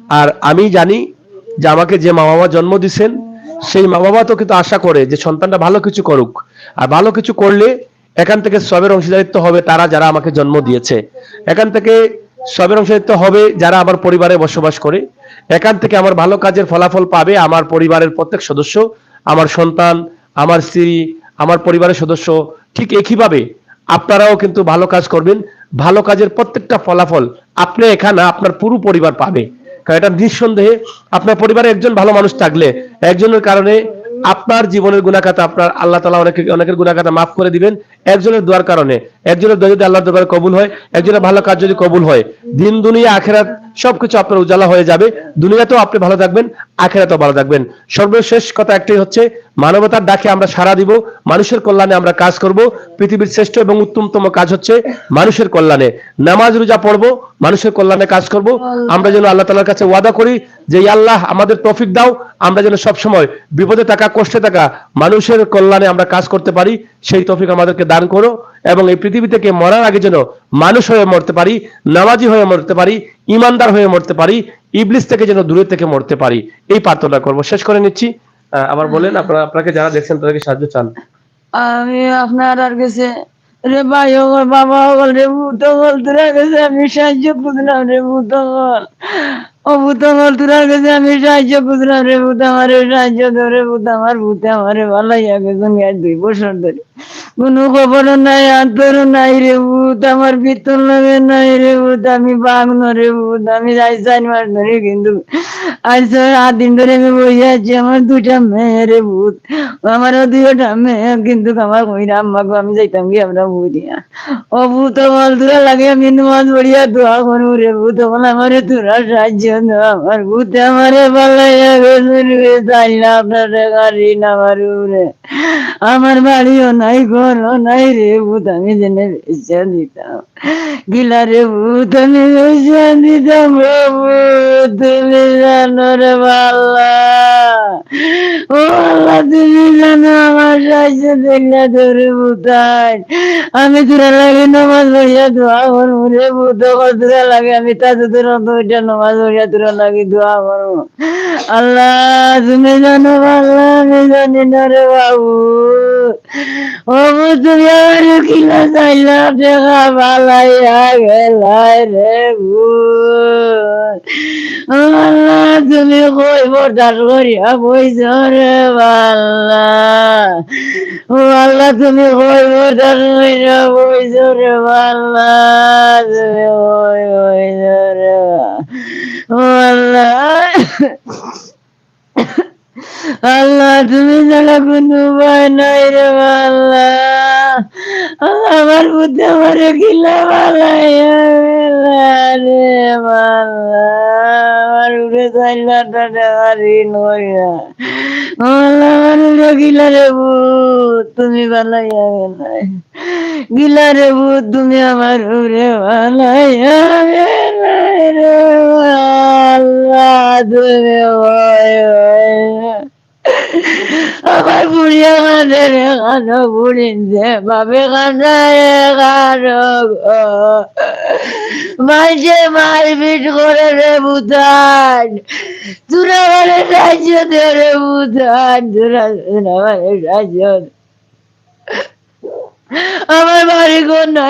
আর আমি জানি যে আমাকে যে মা বাবা জন্ম দিছেন, সেই মা বাবা তো কিন্তু আশা করে যে সন্তানটা ভালো কিছু করুক, আর ভালো কিছু করলে এখান থেকে সবের অংশীদারিত্ব হবে তারা, যারা আমাকে জন্ম দিয়েছে। এখান থেকে সবের অংশীদারিত্ব হবে যারা আমার পরিবারে বসবাস করে। এখান থেকে আমার ভালো কাজের ফলাফল পাবে আমার পরিবারের প্রত্যেক সদস্য, আমার সন্তান, আমার স্ত্রী, আমার পরিবারের সদস্য। ঠিক একইভাবে আপনারাও কিন্তু ভালো কাজ করবেন, ভালো কাজের প্রত্যেকটা ফলাফল আপনি একা না, আপনার পুরো পরিবার পাবে। কারণ এটা নিঃসন্দেহে আপনার পরিবারে একজন ভালো মানুষ থাকলে, একজনের কারণে আপনার জীবনের গুনাহ খাতা আপনার আল্লাহ তাআলা অনেকে, অনেকের গুনাহ খাতা মাফ করে দিবেন। একজনের দোয়ার কারণে, একজনের দোয়া যদি আল্লাহর দরবারে কবুল হয়, একজনের ভালো কাজ যদি কবুল হয়, দিন দুনিয়া আখেরাত সবকিছু আপনার উজালা হয়ে যাবে। দুনিয়াতেও আপনি ভালো থাকবেন, আখেরাতেও ভালো থাকবেন। সর্বশেষ কথা একটাই হচ্ছে, মানবতার ডাকে আমরা সাড়া দিব, মানুষের কল্যাণে আমরা কাজ করব। পৃথিবীর শ্রেষ্ঠ এবং উত্তমতম কাজ হচ্ছে মানুষের কল্যাণে। নামাজ রোজা পড়বো, মানুষের কল্যাণে কাজ করব। আমরা যেন আল্লাহ তাআলার কাছে ওয়াদা করি যে, "ইয়া আল্লাহ, আমাদের তৌফিক দাও, আমরা যেন সবসময় বিপদে থাকা, কষ্টে থাকা মানুষের কল্যাণে আমরা কাজ করতে পারি, সেই তৌফিক আমাদেরকে দান করো।" এবং এই পৃথিবী থেকে মরার আগে যেন মানুষ হয়ে মরতে পারি, নামাজি হয়ে মরতে পারি, ইমানদার হয়ে মরতে পারি, ইবলিস থেকে যেন দূরে থেকে মরতে পারি, এই প্রার্থনা করব। শেষ করে নিচ্ছি। আহ, আবার বলেন, আপনারা, আপনাকে যারা দেখছেন, তারা কি সাহায্য চান? আমি আপনারার গেছে, রে ভাই অকল, বাবা অকল, রে পুত অকল, তোরার গেছে আমি সাহায্য খুঁজলাম, রে পুত অকল। ও পুত অকল, তোরার গেছে আমি সাহায্য খুঁজলাম, রে পুত, আমারে সাহায্য দে, রে পুত, আমার পুতে আমারে বালাইয়া গেছইন আজ দুই বছর ধরি। কোনো খবরও নাই, আন্তরও নাই, রে পুত, আমার পিতর লগে নাই, রে পুত, আমি বাঘ না, রে পুত, আমি আজ চাইর মাস ধরি, কিন্তু আজ ছয় আট দিন ধরি আমি বইয়া আছি, আমার দুইটা মেয়ে, রে পুত। আমারও দুইটা মেয়ে, কিন্তু আমার কইরা, "আম্মা গো, আমি যাইতাম গি আমরা বই দিয়া।" ও পুত অকল, তোরার লাগি আমি নমাজ পড়িয়া দোয়া করমু রে পুত অকল, আমারে তোরা সাহায্য দে। আমার পুতে আমারে বালাইয়া গেছইন রে, চাইর লাখ টেকা ঋণ আমার উপরে। আমার বাড়িও নাই, ঘরও নাই রে পুত, আমি যেনে বেচিয়া দিতাম। কিলা রে পুত, আমি বেচিয়া দিতাম রে পুত, তুমি জানো রে আল্লাহ। ও আল্লাহ, তুমি জানো আমার সাহায্য দিলা ধরে পুতাই। আমি তোরার লাগি নমাজ পড়িয়া দোয়া করমু রে পুত অকল, তোরার লাগি আমি তাহাজ্জুদর অক্ত উঠিয়া নমাজ পড়িয়া তোরার লাগি দোয়া করমু। আল্লাহ, তুমি জানো আল্লাহ, আমি জানি না রে বাবু। ও পুত, তুমি আমারে কিলা চাইর লাখ টেকা বালাইয়া গেলায় রে পুত। ও আল্লাহ, তুমি কই বরদাস্ত করিয়া বইছো রে আল্লাহ। ও আল্লাহ, তুমি কই বরদাস্ত করিয়া বইছো রে আল্লাহ। তুমি কই বইছো রে, ও আল্লাহ। আল্লাহ, তুমি ছাড়া কোনো উপায় নাই রে আল্লাহ। আল্লাহ, আমার পুতে আমারে কিলা বালাইয়া গেলা রে আল্লাহ। আমার উপরে চাইর লাখ টেকা ঋণ করিয়া। আল্লাহ, আমার উপরে কিলা রে পুত, তুমি বালাইয়া গেলায়। কিলা রে পুত, তুমি আমার উপরে বালাইয়া গেলায় রে আল্লাহ, তুমি ভয়, ভয়। আমার বুড়িয়ে কান্দে রে, কানো বুড়িন্দে, বাপে কান্দে রে, কানো গো। মাইনষে মারপিট করে রে বুতান, তোরা আমারে সাহায্য দে রে বুতান, তোরা, তোরা আমারে সাহায্য দে। আমার বাড়ি ঘর নাই,